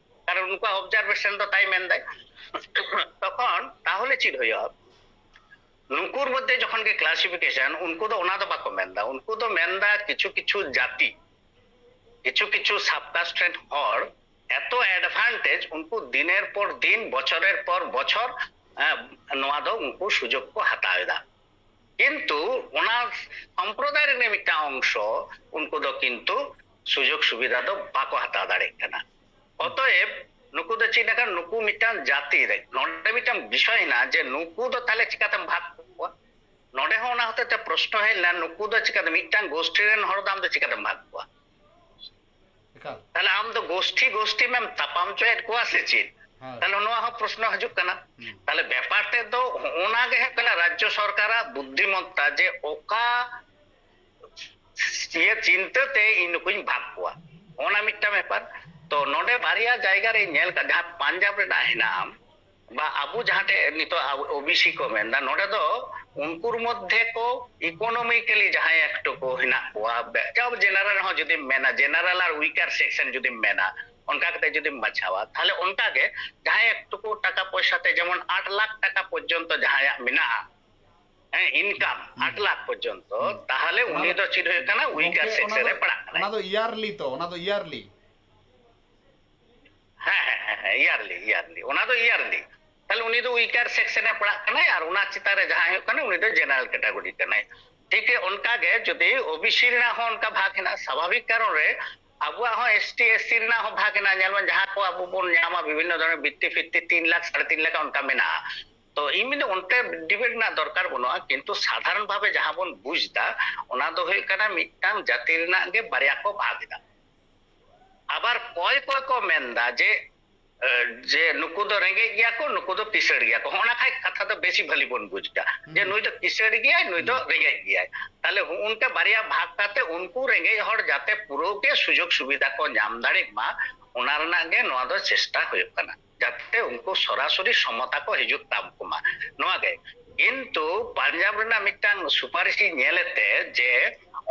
ᱠᱟᱨᱚᱱ ᱩᱱᱠᱩᱣᱟᱜ ᱚᱵᱡᱟᱨᱵᱷᱮᱥᱚᱱ ᱫᱚ ᱛᱟᱭ ᱢᱮᱱᱫᱟᱭ᱾ ᱛᱚᱠᱷᱚᱱ ᱛᱟᱦᱚᱞᱮ ᱪᱮᱫ ᱦᱩᱭᱩᱜᱼᱟ? ᱱᱩᱠᱩᱨ ᱢᱚᱫᱽᱫᱷᱮ ᱡᱚᱠᱷᱚᱱ ᱜᱮ ᱠᱞᱟᱥᱤᱯᱷᱤᱠᱮᱥᱚᱱ, ᱩᱱᱠᱩ ᱫᱚ ᱚᱱᱟ ᱫᱚ ᱵᱟᱠᱚ ᱢᱮᱱᱫᱟ᱾ ᱩᱱᱠᱩ ᱫᱚ ᱢᱮᱱᱫᱟ ᱠᱤᱪᱷᱩ ᱠᱤᱪᱷᱩ ᱡᱟᱹᱛᱤ, ᱠᱤᱪᱷᱩ ᱠᱤᱪᱷᱩ ᱥᱟᱵᱠᱟᱥᱴ ᱨᱮᱱ ᱦᱚᱲ ᱮᱛᱚ ᱮᱰᱵᱷᱟᱱᱴᱮᱡᱽ, ᱩᱱᱠᱩ ᱫᱤᱱᱮᱨ ᱯᱚᱨ ᱫᱤᱱ, ᱵᱚᱪᱷᱚᱨᱮᱨ ᱯᱚᱨ ᱵᱚᱪᱷᱚᱨ, ᱮᱸ, ᱱᱚᱣᱟ ᱫᱚ ᱩᱱᱠᱩ ᱥᱩᱡᱳᱜᱽ ᱠᱚ ᱦᱟᱛᱟᱣ ᱮᱫᱟ᱾ ᱠᱤᱱᱛᱩ ᱚᱱᱟ ᱥᱚᱢᱯᱨᱚᱫᱟᱭ ᱨᱮᱱᱟᱜ ᱢᱤᱫᱴᱟᱝ ᱚᱝᱥᱚ, ᱩᱱᱠᱩ ᱫᱚ ᱠᱤᱱᱛᱩ ᱥᱩᱡᱳᱜᱽ ᱥᱩᱵᱤᱫᱷᱟ ᱫᱚ ᱵᱟᱠᱚ ᱦᱟᱛᱟᱣ ᱫᱟᱲᱮᱭᱟᱜ ᱠᱟᱱᱟ᱾ ᱚᱛᱚᱮᱵ ᱱᱩᱠᱩ ᱫᱚ ᱪᱮᱫ ᱞᱮᱠᱟ, ᱱᱩᱠᱩ ᱢᱤᱫᱴᱟᱝ ᱡᱟᱹᱛᱤ ᱨᱮ, ᱱᱚᱰᱮ ᱢᱤᱫᱴᱟᱝ ᱵᱤᱥᱚᱭ ᱦᱮᱱᱟᱜᱼᱟ ᱡᱮ ᱱᱩᱠᱩ ᱫᱚ ᱛᱟᱦᱞᱮ ᱪᱤᱠᱟᱛᱮᱢ ᱵᱷᱟᱜᱽ ᱠᱚᱣᱟ? ᱱᱚᱰᱮ ᱦᱚᱸ ᱚᱱᱟ ᱦᱚᱛᱮ ᱛᱮ ᱯᱨᱚᱥᱱᱚ ᱦᱮᱡ ᱞᱮᱱᱟ, ᱱᱩᱠᱩ ᱫᱚ ᱪᱤᱠᱟᱛᱮ ᱢᱤᱫᱴᱟᱝ ᱜᱳᱥᱴᱷᱤ ᱨᱮᱱ ᱦᱚᱲ ᱫᱚ ᱟᱢ ᱫᱚ ᱪᱤᱠᱟᱛᱮᱢ ᱵᱷᱟᱜᱽ ᱠᱚᱣᱟ? ᱮᱠᱟᱞ᱾ ᱛᱟᱦᱞᱮ ᱟᱢ ᱫᱚ ᱜᱳᱥᱴᱷᱤ ᱜᱳᱥᱴᱷᱤ ᱢᱮᱢ ᱛᱟᱯᱟᱢ ᱦᱚᱪᱚᱭᱮᱫ ᱠᱚᱣᱟ ᱥᱮ ᱪᱮᱫ? ᱦᱳᱭ᱾ ᱛᱟᱦᱞᱮ ᱱᱚᱣᱟ ᱦᱚᱸ ᱯᱨᱚᱥᱱᱚ ᱦᱤᱡᱩᱜ ᱠᱟᱱᱟ᱾ ᱦᱩᱸ᱾ ᱛᱟᱦᱞᱮ ᱵᱮᱯᱟᱨ ᱛᱮᱫ ᱫᱚ ᱚᱱᱟ ᱜᱮ ᱦᱩᱭᱩᱜ ᱠᱟᱱᱟ ᱨᱟᱡᱽᱡᱚ ᱥᱚᱨᱠᱟᱨᱟᱜ ᱵᱩᱫᱽᱫᱷᱤᱢᱚᱛᱛᱟ, ᱡᱮ ᱚᱠᱟ ᱤᱭᱟᱹ ᱪᱤᱱᱛᱟᱹ ᱛᱮ ᱤᱧ ᱱᱩᱠᱩᱧ ᱵᱷᱟᱜᱽ ᱠᱚᱣᱟ, ᱚᱱᱟ ᱢᱤᱫᱴᱟᱝ ᱵᱮᱯᱟᱨ᱾ ᱛᱚ ᱱᱚᱰᱮ ᱵᱟᱨᱭᱟ ᱡᱟᱭᱜᱟ ᱨᱮ ᱧᱮᱞ ᱠᱟᱜ, ᱡᱟᱦᱟᱸ ᱯᱟᱧᱡᱟᱵᱽ ᱨᱮᱱᱟᱜ ᱦᱮᱱᱟᱜᱼᱟ, ᱵᱟ ᱟᱵᱚ ᱡᱟᱦᱟᱸ ᱴᱷᱮᱡ ᱱᱤᱛᱚᱜ ᱟᱵᱚ ᱳ ᱵᱤ ᱥᱤ ᱠᱚ ᱢᱮᱱᱫᱟ, ᱱᱚᱰᱮ ᱫᱚ ᱩᱱᱠᱩᱨ ᱢᱚᱫᱽᱫᱷᱮ ᱠᱚ ᱤᱠᱳᱱᱚᱢᱤᱠᱮᱞᱤ ᱡᱟᱦᱟᱸᱭ ᱮᱠᱴᱩ ᱠᱚ ᱦᱮᱱᱟᱜ ᱠᱚᱣᱟ, ᱵᱮ-, ᱡᱮᱱᱟᱨᱮᱞ ᱦᱚᱸ ᱡᱩᱫᱤᱢ ᱢᱮᱱᱟ, ᱡᱮᱱᱟᱨᱮᱞ ᱟᱨ ᱣᱤᱠᱟᱨ ᱥᱮᱠᱥᱚᱱ ᱡᱩᱫᱤᱢ ᱢᱮᱱᱟ, ᱚᱱᱠᱟ ᱠᱟᱛᱮ ᱡᱩᱫᱤᱢ ᱵᱟᱪᱷᱟᱣᱟ, ᱛᱟᱦᱞᱮ ᱚᱱᱠᱟ ᱜᱮ ᱡᱟᱦᱟᱸᱭ ᱮᱠᱴᱩ ᱠᱚ ᱴᱟᱠᱟ ᱯᱚᱭᱥᱟ ᱛᱮ, ᱡᱮᱢᱚᱱ ᱟᱴ ᱞᱟᱠᱷ ᱴᱟᱠᱟ ᱯᱚᱨᱡᱚᱱᱛᱚ ᱡᱟᱦᱟᱸᱭᱟᱜ ᱢᱮᱱᱟᱜᱼᱟ, ᱦᱮᱸ, ᱤᱱᱠᱟᱢ ᱦᱩᱸ᱾ ᱟᱴ ᱞᱟᱠᱷ ᱯᱚᱨᱡᱚᱱᱛᱚ, ᱦᱩᱸ᱾ ᱛᱟᱦᱞᱮ ᱚᱱᱟ ᱩᱱᱤ ᱫᱚ, ᱫᱚ ᱪᱮᱫ ᱦᱩᱭᱩᱜ ᱠᱟᱱᱟ? ᱣᱤᱠᱟᱨ ᱜᱚᱢᱠᱮ, ᱚᱱᱟ ᱥᱮᱠᱥᱚᱱ ᱫᱚ, ᱨᱮ ᱯᱟᱲᱟᱜ ᱠᱟᱱᱟᱭ᱾ ᱚᱱᱟ ᱫᱚ ᱤᱭᱟᱨᱞᱤ ᱛᱚ, ᱚᱱᱟ ᱫᱚ ᱤᱭᱟᱨᱞᱤ᱾ ᱦᱮᱸ, ᱦᱮᱸ, ᱦᱮᱸ, ᱦᱮᱸ, ᱤᱭᱟᱨᱞᱤ, ᱤᱭᱟᱨᱞᱤ, ᱚᱱᱟ ᱫᱚ ᱤᱭᱟᱨᱞᱤ᱾ ᱛᱟᱦᱞᱮ ᱩᱱᱤ ᱫᱚ ᱣᱤᱠᱟᱨ ᱥᱮᱠᱥᱚᱱ ᱮ ᱯᱟᱲᱟᱜ ᱠᱟᱱᱟᱭ, ᱟᱨ ᱚᱱᱟ ᱪᱮᱛᱟᱱ ᱨᱮ ᱡᱟᱦᱟᱸᱭ ᱦᱩᱭᱩᱜ ᱠᱟᱱᱟ, ᱩᱱᱤ ᱫᱚ ᱡᱮᱱᱟᱨᱮᱞ ᱠᱮᱴᱟᱜᱚᱨᱤ ᱠᱟᱱᱟᱭ᱾ ᱴᱷᱤᱠ ᱜᱮ, ᱚᱱᱠᱟ ᱜᱮ ᱡᱩᱫᱤ ᱳ ᱵᱤ ᱥᱤ ᱨᱮᱱᱟᱜ ᱦᱚᱸ ᱚᱱᱠᱟ ᱵᱷᱟᱜᱽ ᱦᱮᱱᱟᱜᱼᱟ, ᱥᱟᱵᱷᱟᱵᱤᱠ ᱠᱟᱨᱚᱱ ᱨᱮ ᱟᱵᱚᱣᱟᱜ ᱦᱚᱸ ᱮᱥ ᱴᱤ, ᱮᱥ ᱥᱤ ᱨᱮᱱᱟᱜ ᱦᱚᱸ ᱵᱷᱟᱜᱽ ᱦᱮᱱᱟᱜᱼᱟ᱾ ᱧᱮᱞ ᱵᱚᱱ, ᱡᱟᱦᱟᱸ ᱠᱚ ᱟᱵᱚ ᱵᱚᱱ ᱧᱟᱢᱟ ᱵᱤᱵᱷᱤᱱᱱᱚ ᱫᱷᱚᱨᱚᱱᱮᱨ ᱵᱨᱤᱛᱛᱤ ᱯᱷᱤᱛᱛᱤ, ᱛᱤᱱ ᱞᱟᱠᱷ, ᱥᱟᱲᱮ ᱛᱤᱱ ᱞᱟᱠᱷ ᱚᱱᱠᱟ ᱢᱮᱱᱟᱜᱼᱟ᱾ ᱛᱚ ᱤᱧ ᱢᱮᱱᱫᱟ ᱚᱱᱛᱮ ᱰᱤᱵᱮᱴ ᱨᱮᱱᱟᱜ ᱫᱚᱨᱠᱟᱨ ᱵᱟᱹᱱᱩᱜᱼᱟ, ᱠᱤᱱᱛᱩ ᱥᱟᱫᱷᱟᱨᱚᱱ ᱵᱷᱟᱵᱮ ᱡᱟᱦᱟᱸ ᱵᱚᱱ ᱵᱩᱡᱽ ᱮᱫᱟ, ᱚᱱᱟ ᱫᱚ ᱦᱩᱭᱩᱜ ᱠᱟᱱᱟ ᱢᱤᱫᱴᱟᱝ ᱡᱟᱹᱛᱤ ᱨᱮᱱᱟᱜ ᱜᱮ ᱵᱟᱨᱭᱟ ᱠᱚ ᱵᱷᱟᱜᱽ ᱮᱫᱟ᱾ ᱟᱵᱟᱨ ᱠᱚᱭ ᱠᱚᱭ ᱠᱚ ᱢᱮᱱᱫᱟ ᱡᱮ, ᱮ, ᱡᱮ ᱱᱩᱠᱩ ᱫᱚ ᱨᱮᱸᱜᱮᱡ ᱜᱮᱭᱟ ᱠᱚ, ᱱᱩᱠᱩ ᱫᱚ ᱠᱤᱥᱟᱹᱲ ᱜᱮᱭᱟ ᱠᱚ᱾ ᱦᱚᱸᱜᱼᱚ ᱱᱟ ᱠᱷᱟᱡ ᱠᱟᱛᱷᱟ ᱫᱚ ᱵᱮᱥᱤ ᱵᱷᱟᱞᱤ ᱵᱚᱱ ᱵᱩᱡᱽ ᱮᱫᱟ ᱡᱮ ᱦᱩᱸ᱾ ᱱᱩᱭ ᱫᱚ ᱠᱤᱥᱟᱹᱲ ᱜᱮᱭᱟᱭ, ᱱᱩᱭ ᱫᱚ ᱦᱩᱸ᱾ ᱨᱮᱸᱜᱮᱡ ᱜᱮᱭᱟᱭ᱾ ᱛᱟᱦᱞᱮ ᱦᱚᱸᱜᱼᱚ ᱱᱚᱝᱠᱟ ᱵᱟᱨᱭᱟ ᱵᱷᱟᱜᱽ ᱠᱟᱛᱮ ᱩᱱᱠᱩ ᱨᱮᱸᱜᱮᱡ ᱦᱚᱲ ᱡᱟᱛᱮ ᱯᱩᱨᱟᱹ ᱜᱮ ᱥᱩᱡᱳᱜᱽ ᱥᱩᱵᱤᱫᱷᱟ ᱠᱚ ᱧᱟᱢ ᱫᱟᱲᱮᱜ ᱢᱟ, ᱚᱱᱟ ᱨᱮᱱᱟᱜ ᱜᱮ ᱱᱚᱣᱟ ᱫᱚ ᱪᱮᱥᱴᱟ ᱦᱩᱭᱩᱜ ᱠᱟᱱᱟ, ᱡᱟᱛᱮ ᱩᱱᱠᱩ ᱥᱚᱨᱟᱥᱚᱨᱤ ᱥᱚᱢᱚᱛᱟ ᱠᱚ ᱦᱤᱡᱩᱜ ᱛᱟᱵᱚ ᱢᱟ, ᱱᱚᱣᱟ ᱜᱮ᱾ ᱠᱤᱱᱛᱩ ᱯᱟᱧᱡᱟᱵᱽ ᱨᱮᱱᱟᱜ ᱢᱤᱫᱴᱟᱝ ᱥᱩᱯᱟᱨᱤᱥ ᱤᱧ ᱧᱮᱞᱮᱫ ᱛᱮ ᱡᱮ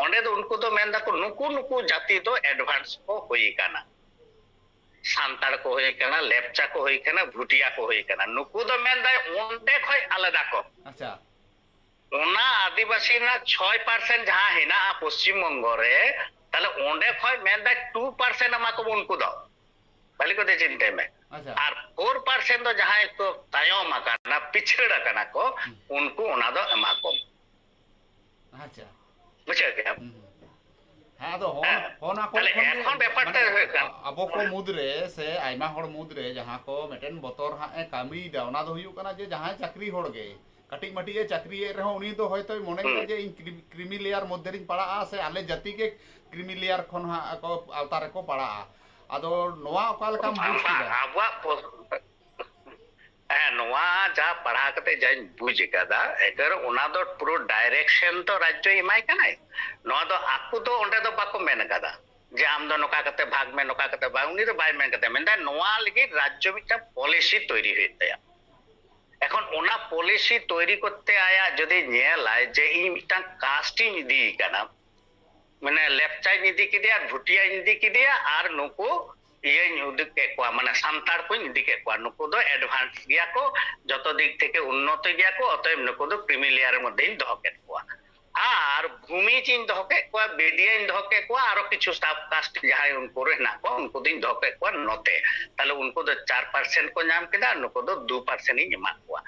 ᱚᱸᱰᱮ ᱫᱚ ᱩᱱᱠᱩ ᱫᱚ ᱢᱮᱱ ᱫᱟᱠᱚ ᱱᱩᱠᱩ ᱱᱩᱠᱩ ᱡᱟᱹᱛᱤ ᱫᱚ ᱮᱰᱵᱷᱟᱱᱥ ᱠᱚ ᱦᱩᱭ ᱟᱠᱟᱱᱟ, ᱥᱟᱱᱛᱟᱲ ᱠᱚ ᱦᱩᱭ ᱟᱠᱟᱱᱟ, ᱞᱮᱯᱪᱟ ᱠᱚ ᱦᱩᱭ ᱟᱠᱟᱱᱟ, ᱵᱷᱩᱴᱤᱭᱟ ᱠᱚ ᱦᱩᱭ ᱟᱠᱟᱱᱟ, ᱱᱩᱠᱩ ᱫᱚ ᱢᱮᱱᱫᱟᱭ ᱚᱸᱰᱮ ᱠᱷᱚᱡ ᱟᱞᱟᱫᱟ ᱠᱚ᱾ ᱟᱪᱪᱷᱟ᱾ ᱚᱱᱟ ᱟᱹᱫᱤᱵᱟᱹᱥᱤ ᱨᱮᱱᱟᱜ ᱪᱷᱚᱭ ᱯᱟᱨᱥᱮᱱᱴ ᱡᱟᱦᱟᱸ ᱦᱮᱱᱟᱜᱼᱟ ᱯᱚᱥᱪᱤᱢ ᱵᱚᱝᱜᱚ ᱨᱮ, ᱛᱟᱦᱞᱮ ᱚᱸᱰᱮ ᱠᱷᱚᱡ ᱢᱮᱱᱫᱟᱭ ᱴᱩ ᱯᱟᱨᱥᱮᱱᱴ ᱮᱢᱟ ᱠᱚᱵᱚᱱ ᱩᱱᱠᱩ ᱫᱚ᱾ ᱵᱷᱟᱞᱤ ᱠᱚᱛᱮ ᱪᱤᱱᱛᱟᱹᱭ ᱢᱮ᱾ ᱟᱪᱪᱷᱟ᱾ ᱟᱨ ᱯᱷᱳᱨ ᱯᱟᱨᱥᱮᱱᱴ ᱫᱚ ᱡᱟᱦᱟᱸᱭ ᱠᱚ ᱛᱟᱭᱚᱢ ᱟᱠᱟᱱᱟ, ᱯᱤᱪᱷᱟᱹᱲ ᱟᱠᱟᱱᱟ ᱠᱚ, ᱦᱩᱸ᱾ ᱩᱱᱠᱩ ᱚᱱᱟ ᱫᱚ ᱮᱢᱟ ᱠᱚᱢ᱾ ᱟᱪᱪᱷᱟ᱾ ᱵᱩᱡᱷᱟᱹᱣ ᱠᱮᱫᱟᱢ? ᱦᱩᱸ᱾ ᱦᱮᱸ, ᱟᱫᱚ ᱦᱚᱸ, ᱦᱮᱸ᱾ ᱦᱚᱸ ᱚᱱᱟ ᱠᱚ ᱛᱟᱦᱞᱮ ᱠᱷᱚᱱ ᱜᱮ ᱮᱠᱷᱚᱱ ᱵᱮᱯᱟᱨ ᱢᱟᱱᱮ ᱛᱮ ᱦᱩᱭᱩᱜ ᱠᱟᱱᱟ᱾ ᱟ-, ᱟᱵᱚ ᱠᱚ ᱢᱩᱫᱽᱨᱮ ᱥᱮ ᱟᱭᱢᱟ ᱦᱚᱲ ᱢᱩᱫᱽᱨᱮ ᱡᱟᱦᱟᱸ ᱠᱚ ᱢᱤᱫᱴᱮᱱ ᱵᱚᱛᱚᱨ ᱦᱟᱸᱜ ᱮ ᱠᱟᱹᱢᱤᱭᱮᱫᱟ, ᱚᱱᱟ ᱫᱚ ᱦᱩᱭᱩᱜ ᱠᱟᱱᱟ ᱡᱮ ᱡᱟᱦᱟᱸᱭ ᱪᱟᱹᱠᱨᱤ ᱦᱚᱲ ᱜᱮ ᱠᱟᱹᱴᱤᱡ ᱢᱟᱹᱴᱤᱡ ᱮ ᱪᱟᱹᱠᱨᱤᱭᱮᱫ ᱨᱮᱦᱚᱸ ᱩᱱᱤ ᱫᱚ ᱦᱚᱭᱛᱳᱭ ᱢᱚᱱᱮᱭᱮᱫᱟ ᱦᱩᱸ᱾ ᱡᱮ ᱤᱧ ᱠᱨᱤᱢ-, ᱠᱨᱤᱢᱤ ᱞᱮᱭᱟᱨ ᱢᱚᱫᱽᱫᱷᱮ ᱨᱤᱧ ᱯᱟᱲᱟᱜᱼᱟ ᱥᱮ ᱟᱞᱮ ᱡᱟᱹᱛᱤ ᱜᱮ ᱠᱨᱤᱢᱤ ᱞᱮᱭᱟᱨ ᱠᱷᱚᱱ ᱦᱟᱸᱜ ᱟᱠᱚ ᱟᱣᱛᱟ ᱨᱮᱠᱚ ᱯᱟᱲᱟᱜᱼᱟ᱾ ᱟᱫᱚ ᱱᱚᱣᱟ ᱚᱠᱟ ᱞᱮᱠᱟᱢ ᱵᱩᱡᱽ ᱵᱟᱝ, ᱠᱮᱫᱟ? ᱟᱵᱚᱣᱟᱜ ᱯᱚ-, ᱦᱮᱸ, ᱱᱚᱣᱟ ᱡᱟ ᱯᱟᱲᱦᱟᱣ ᱠᱟᱛᱮ ᱡᱟᱧ ᱵᱩᱡᱽ ᱟᱠᱟᱫᱟ, ᱮᱠᱵᱟᱨᱮ ᱚᱱᱟ ᱫᱚ ᱯᱩᱨᱟᱹ ᱰᱟᱭᱨᱮᱠᱥᱚᱱ ᱫᱚ ᱨᱟᱡᱽᱡᱚᱭ ᱮᱢᱟᱭ ᱠᱟᱱᱟᱭ᱾ ᱱᱚᱣᱟ ᱫᱚ ᱟᱠᱚ ᱫᱚ ᱚᱸᱰᱮ ᱫᱚ ᱵᱟᱠᱚ ᱢᱮᱱ ᱟᱠᱟᱫᱟ ᱡᱮ ᱟᱢ ᱫᱚ ᱱᱚᱝᱠᱟ ᱠᱟᱛᱮ ᱵᱷᱟᱜᱽ ᱢᱮ, ᱱᱚᱝᱠᱟ ᱠᱟᱛᱮ ᱵᱷᱟᱜᱽ, ᱩᱱᱤ ᱫᱚ ᱵᱟᱭ ᱢᱮᱱ ᱠᱟᱫᱟ᱾ ᱢᱮᱱᱫᱟᱭ ᱱᱚᱣᱟ ᱞᱟᱹᱜᱤᱫ ᱨᱟᱡᱽᱡᱚ ᱢᱤᱫᱴᱟᱝ ᱯᱚᱞᱤᱥᱤ ᱛᱚᱭᱨᱤ ᱦᱩᱭᱩᱜ ᱛᱟᱭᱟ᱾ ᱮᱠᱷᱚᱱ ᱚᱱᱟ ᱯᱚᱞᱤᱥᱤ ᱛᱚᱭᱨᱤ ᱠᱚᱨᱛᱮ ᱟᱭᱟᱜ ᱡᱩᱫᱤ ᱧᱮᱞᱟᱭ ᱡᱮ ᱤᱧ ᱢᱤᱫᱴᱟᱝ ᱠᱟᱥᱴ ᱤᱧ ᱤᱫᱤᱭᱮ ᱠᱟᱱᱟ, ᱢᱟᱱᱮ ᱞᱮᱯᱪᱟᱧ ᱤᱫᱤ ᱠᱮᱫᱮᱭᱟ, ᱵᱷᱩᱴᱤᱭᱟᱧ ᱤᱫᱤ ᱠᱮᱫᱮᱭᱟ, ᱟᱨ ᱱᱩᱠᱩ ᱤᱭᱟᱹᱧ ᱩᱫᱩᱜ ᱠᱮᱫ ᱠᱚᱣᱟ, ᱢᱟᱱᱮ ᱥᱟᱱᱛᱟᱲ ᱠᱚᱧ ᱤᱫᱤ ᱠᱮᱫ ᱠᱚᱣᱟ, ᱱᱩᱠᱩ ᱫᱚ ᱮᱰᱵᱷᱟᱱᱥ ᱜᱮᱭᱟ ᱠᱚ, ᱡᱚᱛᱚ ᱫᱤᱠ ᱛᱷᱮᱠᱮ ᱩᱱᱱᱚᱛᱚ ᱜᱮᱭᱟ ᱠᱚ, ᱚᱛᱚᱮᱵ ᱱᱩᱠᱩ ᱫᱚ ᱠᱨᱤᱢᱤ ᱞᱮᱭᱟᱨ ᱢᱚᱫᱽᱫᱷᱮᱧ ᱫᱚᱦᱚ ᱠᱮᱫ ᱠᱚᱣᱟ᱾ ᱟᱨ ᱵᱷᱩᱢᱤᱡᱽ ᱤᱧ ᱫᱚᱦᱚ ᱠᱮᱫ ᱠᱚᱣᱟ, ᱵᱮᱫᱤᱭᱟᱧ ᱫᱚᱦᱚ ᱠᱮᱫ ᱠᱚᱣᱟ, ᱟᱨᱚ ᱠᱤᱪᱷᱩ ᱥᱟᱵ ᱠᱟᱥᱴ ᱡᱟᱦᱟᱸᱭ ᱩᱱᱠᱩ ᱨᱮ ᱦᱮᱱᱟᱜ ᱠᱚᱣᱟ, ᱩᱱᱠᱩ ᱫᱚᱧ ᱫᱚᱦᱚ ᱠᱮᱫ ᱠᱚᱣᱟ ᱱᱚᱛᱮ᱾ ᱛᱟᱦᱞᱮ ᱩᱱᱠᱩ ᱫᱚ ᱪᱟᱨ ᱯᱟᱨᱥᱮᱱᱴ ᱠᱚ ᱧᱟᱢ ᱠᱮᱫᱟ, ᱱᱩᱠᱩ ᱫᱚ ᱫᱩ ᱯᱟᱨᱥᱮᱱᱴ ᱤᱧ ᱮᱢᱟᱫ ᱠᱚᱣᱟ᱾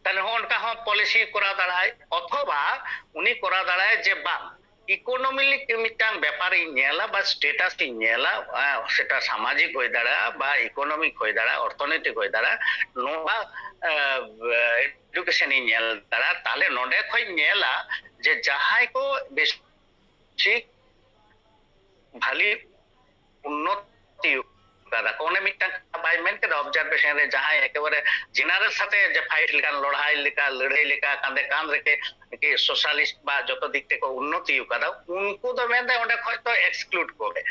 ᱛᱟᱦᱞᱮ ᱦᱚᱸᱜᱼᱚ ᱱᱚᱝᱠᱟ ᱦᱚᱸ ᱯᱚᱞᱤᱥᱤ ᱠᱚᱨᱟᱣ ᱫᱟᱲᱮᱭᱟᱜᱼᱟᱭ, ᱚᱛᱷᱚᱵᱟ ᱩᱱᱤ ᱠᱚᱨᱟᱣ ᱫᱟᱲᱮᱭᱟᱜᱼᱟᱭ ᱡᱮ ᱵᱟᱝ, ᱤᱠᱳᱱᱚᱢᱤᱠ ᱢᱤᱫᱴᱟᱝ ᱵᱮᱯᱟᱨ ᱤᱧ ᱧᱮᱞᱟ ᱵᱟ ᱥᱴᱮᱴᱟᱥ ᱤᱧ ᱧᱮᱞᱟ, ᱟᱸ, ᱥᱮᱴᱟ ᱥᱟᱢᱟᱡᱤᱠ ᱦᱩᱭ ᱫᱟᱲᱮᱭᱟᱜᱼᱟ ᱵᱟ ᱤᱠᱳᱱᱚᱢᱤᱠ ᱦᱩᱭ ᱫᱟᱲᱮᱭᱟᱜᱼᱟ, ᱚᱨᱛᱷᱚᱱᱳᱭᱛᱤᱠ ᱦᱩᱭ ᱫᱟᱲᱮᱭᱟᱜᱼᱟ, ᱱᱚᱣᱟ ᱮᱰᱩᱠᱮᱥᱚᱱ ᱤᱧ ᱧᱮᱞ ᱫᱟᱲᱮᱭᱟᱜᱼᱟ, ᱛᱟᱦᱞᱮ ᱱᱚᱰᱮ ᱠᱷᱚᱡ ᱧᱮᱞᱟ ᱡᱮ ᱡᱟᱦᱟᱸᱭ ᱠᱚ ᱵᱮᱥᱤᱠ ᱵᱷᱟᱞᱤ ᱩᱱᱱᱚᱛᱤ ᱠᱟᱫᱟ ᱠᱚ, ᱚᱱᱮ ᱢᱤᱫᱴᱟᱝ ᱠᱟᱛᱷᱟ ᱵᱟᱭ ᱢᱮᱱ ᱠᱮᱫᱟ ᱚᱵᱡᱟᱨᱵᱷᱮᱥᱚᱱ ᱨᱮ, ᱡᱟᱦᱟᱸᱭ ᱮᱠᱮᱵᱟᱨᱮ ᱡᱮᱱᱟᱨᱮᱞ ᱥᱟᱛᱮ ᱡᱮ ᱯᱷᱟᱭᱤᱴ ᱞᱮᱠᱟᱱ, ᱞᱟᱹᱲᱦᱟᱹᱭ ᱞᱮᱠᱟ, ᱞᱟᱹᱲᱦᱟᱹᱭ ᱞᱮᱠᱟ, ᱠᱟᱸᱫᱮ ᱠᱟᱸᱫ ᱨᱮᱠᱮ ᱥᱳᱥᱟᱞᱤᱥᱴ ᱵᱟ ᱡᱚᱛᱚ ᱫᱤᱠ ᱛᱮᱠᱚ ᱩᱱᱱᱚᱛᱤ ᱠᱟᱫᱟ, ᱩᱱᱠᱩ ᱫᱚ ᱢᱮᱱᱫᱟ ᱚᱸᱰᱮ ᱠᱷᱚᱡ ᱫᱚ ᱮᱠᱥᱠᱞᱩᱰ ᱠᱚᱯᱮ᱾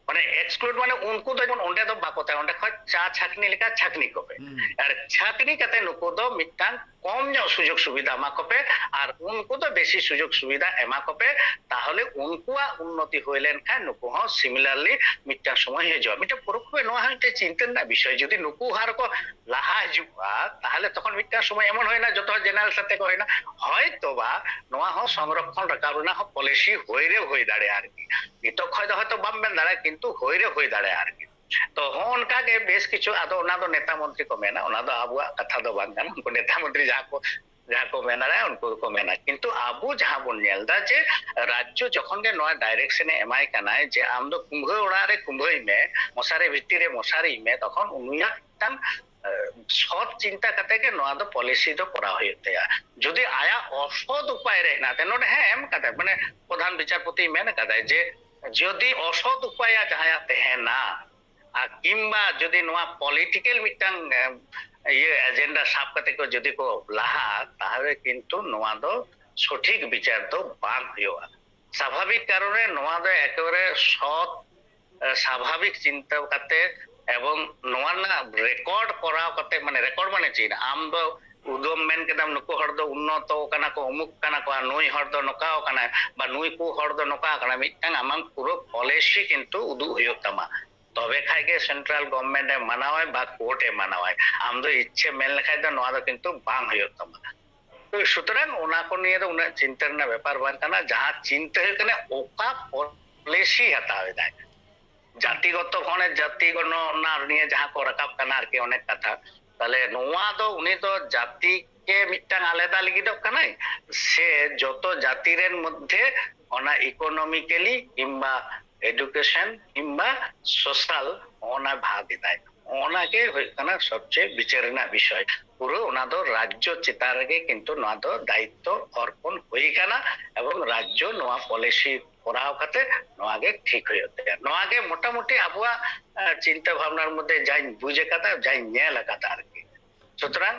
ᱢᱟᱱᱮ ᱮᱠᱥᱠᱞᱩᱰ ᱢᱟᱱᱮ ᱩᱱᱠᱩ ᱫᱚ ᱡᱮᱢᱚᱱ ᱚᱸᱰᱮ ᱫᱚ ᱵᱟᱠᱚ ᱛᱟᱦᱮᱸ, ᱚᱸᱰᱮ ᱠᱷᱚᱡ ᱪᱟ ᱪᱷᱟᱠᱱᱤ ᱞᱮᱠᱟ ᱪᱷᱟᱠᱱᱤ ᱠᱚᱯᱮ᱾ ᱟᱨ ᱪᱷᱟᱠᱱᱤ ᱠᱟᱛᱮ ᱱᱩᱠᱩ ᱫᱚ ᱢᱤᱫᱴᱟᱝ ᱠᱚᱢ ᱧᱚᱜ ᱥᱩᱡᱳᱜᱽ ᱥᱩᱵᱤᱫᱷᱟ ᱮᱢᱟ ᱠᱚᱯᱮ, ᱟᱨ ᱩᱱᱠᱩ ᱫᱚ ᱵᱮᱥᱤ ᱥᱩᱡᱳᱜᱽ ᱥᱩᱵᱤᱫᱷᱟ ᱮᱢᱟ ᱠᱚᱯᱮ, ᱛᱟᱦᱚᱞᱮ ᱩᱱᱠᱩᱣᱟᱜ ᱩᱱᱱᱚᱛᱤ ᱦᱩᱭ ᱞᱮᱱᱠᱷᱟᱱ ᱱᱩᱠᱩ ᱦᱚᱸ ᱥᱤᱢᱤᱞᱟᱨᱞᱤ ᱢᱤᱫᱴᱟᱝ ᱥᱚᱢᱚᱭ ᱦᱤᱡᱩᱜᱼᱟ᱾ ᱢᱤᱫᱴᱟᱝ ᱯᱩᱨᱟᱹ ᱯᱩᱨᱟᱹ ᱱᱚᱣᱟ ᱦᱚᱸ ᱢᱤᱫᱴᱟᱝ ᱪᱤᱱᱛᱟᱹ ᱨᱮᱱᱟᱜ ᱵᱤᱥᱚᱭ, ᱡᱩᱫᱤ ᱱᱩᱠᱩ ᱦᱟᱨ ᱠᱚ ᱞᱟᱦᱟ ᱦᱤᱡᱩᱜᱼᱟ, ᱛᱟᱦᱚᱞᱮ ᱛᱚᱠᱷᱚᱱ ᱢᱤᱫᱴᱟᱝ ᱥᱚᱢᱚᱭ ᱮᱢᱚᱱ ᱦᱩᱭᱱᱟ ᱡᱚᱛᱚ ᱦᱚᱲ ᱡᱮᱱᱟᱨᱮᱞ ᱥᱟᱛᱮ ᱠᱚ ᱦᱩᱭᱱᱟ, ᱦᱚᱭᱛᱚ ᱵᱟ ᱱᱚᱣᱟ ᱦᱚᱸ ᱥᱚᱝᱨᱚᱠᱷᱚᱱ ᱨᱟᱠᱟᱵ ᱨᱮᱱᱟᱜ ᱦᱚᱸ ᱯᱚᱞᱤᱥᱤ ᱦᱩᱭ ᱨᱮ ᱦᱩᱭ ᱫᱟᱲᱮᱭᱟᱜᱼᱟ ᱟᱨᱠᱤ᱾ ᱱᱤᱛᱚᱜ ᱠᱷᱚᱡ ᱫᱚ ᱦᱚᱭᱛᱚ ᱵᱟᱢ ᱢᱮᱱ ᱫᱟᱲᱮᱭᱟᱜᱼᱟ, ᱠᱤᱱᱛᱩ ᱦᱩᱭ ᱨᱮ ᱦᱩᱭ ᱫᱟᱲᱮᱭᱟᱜᱼᱟ ᱟᱨᱠᱤ᱾ ᱛᱚ ᱦᱚᱸ ᱚᱱᱠᱟ ᱜᱮ ᱵᱮᱥ ᱠᱤᱪᱷᱩ, ᱟᱫᱚ ᱚᱱᱟ ᱫᱚ ᱱᱮᱛᱟ ᱢᱚᱱᱛᱨᱤ ᱠᱚ ᱢᱮᱱᱟ, ᱚᱱᱟ ᱫᱚ ᱟᱵᱚᱣᱟᱜ ᱠᱟᱛᱷᱟ ᱫᱚ ᱵᱟᱝ ᱠᱟᱱᱟ᱾ ᱩᱱᱠᱩ ᱱᱮᱛᱟ ᱢᱚᱱᱛᱨᱤ ᱡᱟᱦᱟᱸ ᱠᱚ ᱡᱟᱦᱟᱸ ᱠᱚ ᱢᱮᱱ ᱫᱟᱲᱮᱭᱟᱜᱼᱟ ᱩᱱᱠᱩ ᱫᱚᱠᱚ ᱢᱮᱱᱟ, ᱠᱤᱱᱛᱩ ᱟᱵᱚ ᱡᱟᱦᱟᱸ ᱵᱚᱱ ᱧᱮᱞ ᱮᱫᱟ ᱡᱮ ᱨᱟᱡᱽᱡᱚ ᱡᱚᱠᱷᱚᱱ ᱜᱮ ᱱᱚᱣᱟ ᱰᱟᱭᱨᱮᱠᱥᱚᱱ ᱮ ᱮᱢᱟᱭ ᱠᱟᱱᱟᱭ ᱡᱮ ᱟᱢ ᱫᱚ ᱠᱩᱢᱵᱷᱟᱹ ᱚᱲᱟᱜ ᱨᱮ ᱠᱩᱢᱵᱷᱟᱹᱭ ᱢᱮ, ᱢᱚᱥᱟᱨᱤ ᱵᱷᱤᱛᱤᱨ ᱨᱮ ᱢᱚᱥᱟᱨᱤᱭ ᱢᱮ, ᱛᱚᱠᱷᱚᱱ ᱩᱱᱤᱭᱟᱜ ᱢᱤᱫᱴᱟᱝ ᱥᱚᱛ ᱪᱤᱱᱛᱟ ᱠᱟᱛᱮ ᱜᱮ ᱱᱚᱣᱟ ᱫᱚ ᱯᱚᱞᱤᱥᱤ ᱫᱚ ᱠᱚᱨᱟᱣ ᱦᱩᱭᱩᱜ ᱛᱟᱭᱟ᱾ ᱡᱩᱫᱤ ᱟᱭᱟᱜ ᱚᱥᱚᱛ ᱩᱯᱟᱭ ᱨᱮ ᱦᱮᱱᱟᱜ ᱛᱟᱭᱟ, ᱱᱚᱰᱮ ᱦᱮᱸ ᱮᱢ ᱠᱟᱫᱟᱭ, ᱢᱟᱱᱮ ᱯᱨᱚᱫᱷᱟᱱ ᱵᱤᱪᱟᱨᱯᱚᱛᱤ ᱢᱮᱱ ᱠᱟᱫᱟᱭ ᱡᱮ ᱡᱩᱫᱤ ᱚᱥᱚᱛ ᱩᱯᱟᱭᱟ ᱡᱟᱦᱟᱸᱭᱟᱜ ᱛᱟᱦᱮᱱᱟ, ᱟᱨ ᱠᱤᱝᱵᱟ ᱡᱩᱫᱤ ᱱᱚᱣᱟ ᱯᱚᱞᱤᱴᱤᱠᱮᱞ ᱢᱤᱫᱴᱟᱝ ᱤᱭᱟᱹ ᱮᱡᱮᱱᱰᱟ ᱥᱟᱵ ᱠᱟᱛᱮ ᱠᱚ ᱡᱩᱫᱤ ᱠᱚ ᱞᱟᱦᱟᱜᱼᱟ, ᱛᱟᱦᱚᱞᱮ ᱠᱤᱱᱛᱩ ᱱᱚᱣᱟ ᱫᱚ ᱥᱚᱴᱷᱤᱠ ᱵᱤᱪᱟᱨ ᱫᱚ ᱵᱟᱝ ᱦᱩᱭᱩᱜᱼᱟ᱾ ᱥᱟᱵᱷᱟᱵᱤᱠ ᱠᱟᱨᱚᱱ ᱨᱮ ᱱᱚᱣᱟ ᱫᱚ ᱮᱠᱮᱵᱟᱨᱮ ᱥᱚᱛ ᱥᱟᱵᱷᱟᱵᱤᱠ ᱪᱤᱱᱛᱟᱹ ᱠᱟᱛᱮ ᱮᱵᱚᱝ ᱱᱚᱣᱟ ᱨᱮᱱᱟᱜ ᱨᱮᱠᱚᱨᱰ ᱠᱚᱨᱟᱣ ᱠᱟᱛᱮ, ᱢᱟᱱᱮ ᱨᱮᱠᱚᱨᱰ ᱢᱟᱱᱮ ᱪᱮᱫ? ᱟᱢ ᱫᱚ ᱩᱫᱚᱢ ᱢᱮᱱ ᱠᱮᱫᱟᱢ ᱱᱩᱠᱩ ᱦᱚᱲ ᱫᱚ ᱩᱱᱱᱚᱛᱚ ᱠᱟᱱᱟ ᱠᱚ, ᱩᱢᱩᱠ ᱠᱟᱱᱟ ᱠᱚ, ᱟᱨ ᱱᱩᱭ ᱦᱚᱲ ᱫᱚ ᱱᱚᱝᱠᱟ ᱠᱟᱱᱟᱭ ᱵᱟ ᱱᱩᱭ ᱠᱚ ᱦᱚᱲ ᱫᱚ ᱱᱚᱝᱠᱟ ᱠᱟᱱᱟ, ᱢᱤᱫᱴᱟᱝ ᱟᱢᱟᱜ ᱯᱩᱨᱟᱹ ᱯᱚᱞᱤᱥᱤ ᱠᱤᱱᱛᱩ ᱩᱫᱩᱜ ᱦᱩᱭᱩᱜ ᱛᱟᱢᱟ᱾ ᱛᱚᱵᱮ ᱠᱷᱟᱡ ᱜᱮ ᱥᱮᱱᱴᱨᱟᱞ ᱜᱚᱵᱷᱢᱮᱱᱴ ᱮ ᱢᱟᱱᱟᱣᱟᱭ ᱵᱟ ᱠᱳᱨᱴ ᱮ ᱢᱟᱱᱟᱣᱟᱭ᱾ ᱟᱢ ᱫᱚ ᱤᱪᱪᱷᱟᱹ ᱢᱮᱱ ᱞᱮᱠᱷᱟᱡ ᱫᱚ ᱱᱚᱣᱟ ᱫᱚ ᱠᱤᱱᱛᱩ ᱵᱟᱝ ᱦᱩᱭᱩᱜ ᱛᱟᱢᱟ᱾ ᱛᱚ ᱥᱩᱛᱚᱨᱟᱝ ᱚᱱᱟ ᱠᱚ ᱱᱤᱭᱮ ᱫᱚ ᱩᱱᱟᱹᱜ ᱪᱤᱱᱛᱟᱹ ᱨᱮᱱᱟᱜ ᱵᱮᱯᱟᱨ ᱵᱟᱝ ᱠᱟᱱᱟ᱾ ᱡᱟᱦᱟᱸ ᱪᱤᱱᱛᱟᱹ ᱦᱩᱭᱩᱜ ᱠᱟᱱᱟ ᱚᱠᱟ ᱯᱚᱞᱤᱥᱤ ᱦᱟᱛᱟᱣ ᱮᱫᱟᱭ᱾ ᱡᱟᱛᱤᱜᱚᱛᱚ ᱠᱷᱚᱱᱮ ᱡᱟᱛᱤ ᱜᱚᱱᱚᱱᱟ ᱱᱤᱭᱮ ᱡᱟᱦᱟᱸ ᱠᱚ ᱨᱟᱠᱟᱵ ᱠᱟᱱᱟ ᱟᱨᱠᱤ ᱚᱱᱮᱠ ᱠᱟᱛᱷᱟ, ᱛᱟᱦᱞᱮ ᱱᱚᱣᱟ ᱫᱚ ᱩᱱᱤ ᱫᱚ ᱡᱟᱛᱤ ᱜᱮ ᱢᱤᱫᱴᱟᱝ ᱟᱞᱟᱫᱟ ᱞᱟᱹᱜᱤᱫᱚᱜ ᱠᱟᱱᱟᱭ ᱥᱮ ᱡᱚᱛᱚ ᱡᱟᱛᱤ ᱨᱮᱱ ᱢᱚᱫᱽᱫᱷᱮ ᱚᱱᱟ ᱤᱠᱳᱱᱚᱢᱤᱠᱮᱞᱤ ᱠᱤᱝᱵᱟ ᱮᱰᱩᱠᱮᱥᱚᱱ ᱠᱤᱝᱵᱟ ᱥᱳᱥᱟᱞ ᱚᱱᱟ ᱵᱷᱟᱜᱽ ᱮᱫᱟᱭ? ᱚᱱᱟ ᱜᱮ ᱦᱩᱭᱩᱜ ᱠᱟᱱᱟ ᱥᱚᱵᱪᱮᱭᱮ ᱵᱤᱪᱟᱹᱨ ᱨᱮᱱᱟᱜ ᱵᱤᱥᱚᱭ᱾ ᱯᱩᱨᱟᱹ ᱚᱱᱟ ᱫᱚ ᱨᱟᱡᱽᱡᱚ ᱪᱮᱛᱟᱱ ᱨᱮᱜᱮ ᱠᱤᱱᱛᱩ ᱱᱚᱣᱟ ᱫᱚ ᱫᱟᱭᱤᱛᱛᱚ ᱚᱨᱯᱚᱱ ᱦᱩᱭ ᱟᱠᱟᱱᱟ, ᱮᱵᱚᱝ ᱨᱟᱡᱽᱡᱚ ᱱᱚᱣᱟ ᱯᱚᱞᱤᱥᱤ ᱠᱚᱨᱟᱣ ᱠᱟᱛᱮ ᱱᱚᱣᱟ ᱜᱮ ᱴᱷᱤᱠ ᱦᱩᱭᱩᱜ ᱛᱟᱭᱟ᱾ ᱱᱚᱣᱟ ᱜᱮ ᱢᱚᱴᱟᱢᱩᱴᱤ ᱟᱵᱚᱣᱟᱜ, ᱟᱸ, ᱪᱤᱱᱛᱟᱹ ᱵᱷᱟᱵᱽᱱᱟᱨ ᱢᱚᱫᱽᱫᱷᱮ ᱡᱟᱧ ᱵᱩᱡᱽ ᱟᱠᱟᱫᱟ, ᱡᱟᱧ ᱧᱮᱞ ᱟᱠᱟᱫᱟ ᱟᱨᱠᱤ᱾ ᱥᱩᱛᱚᱨᱟᱝ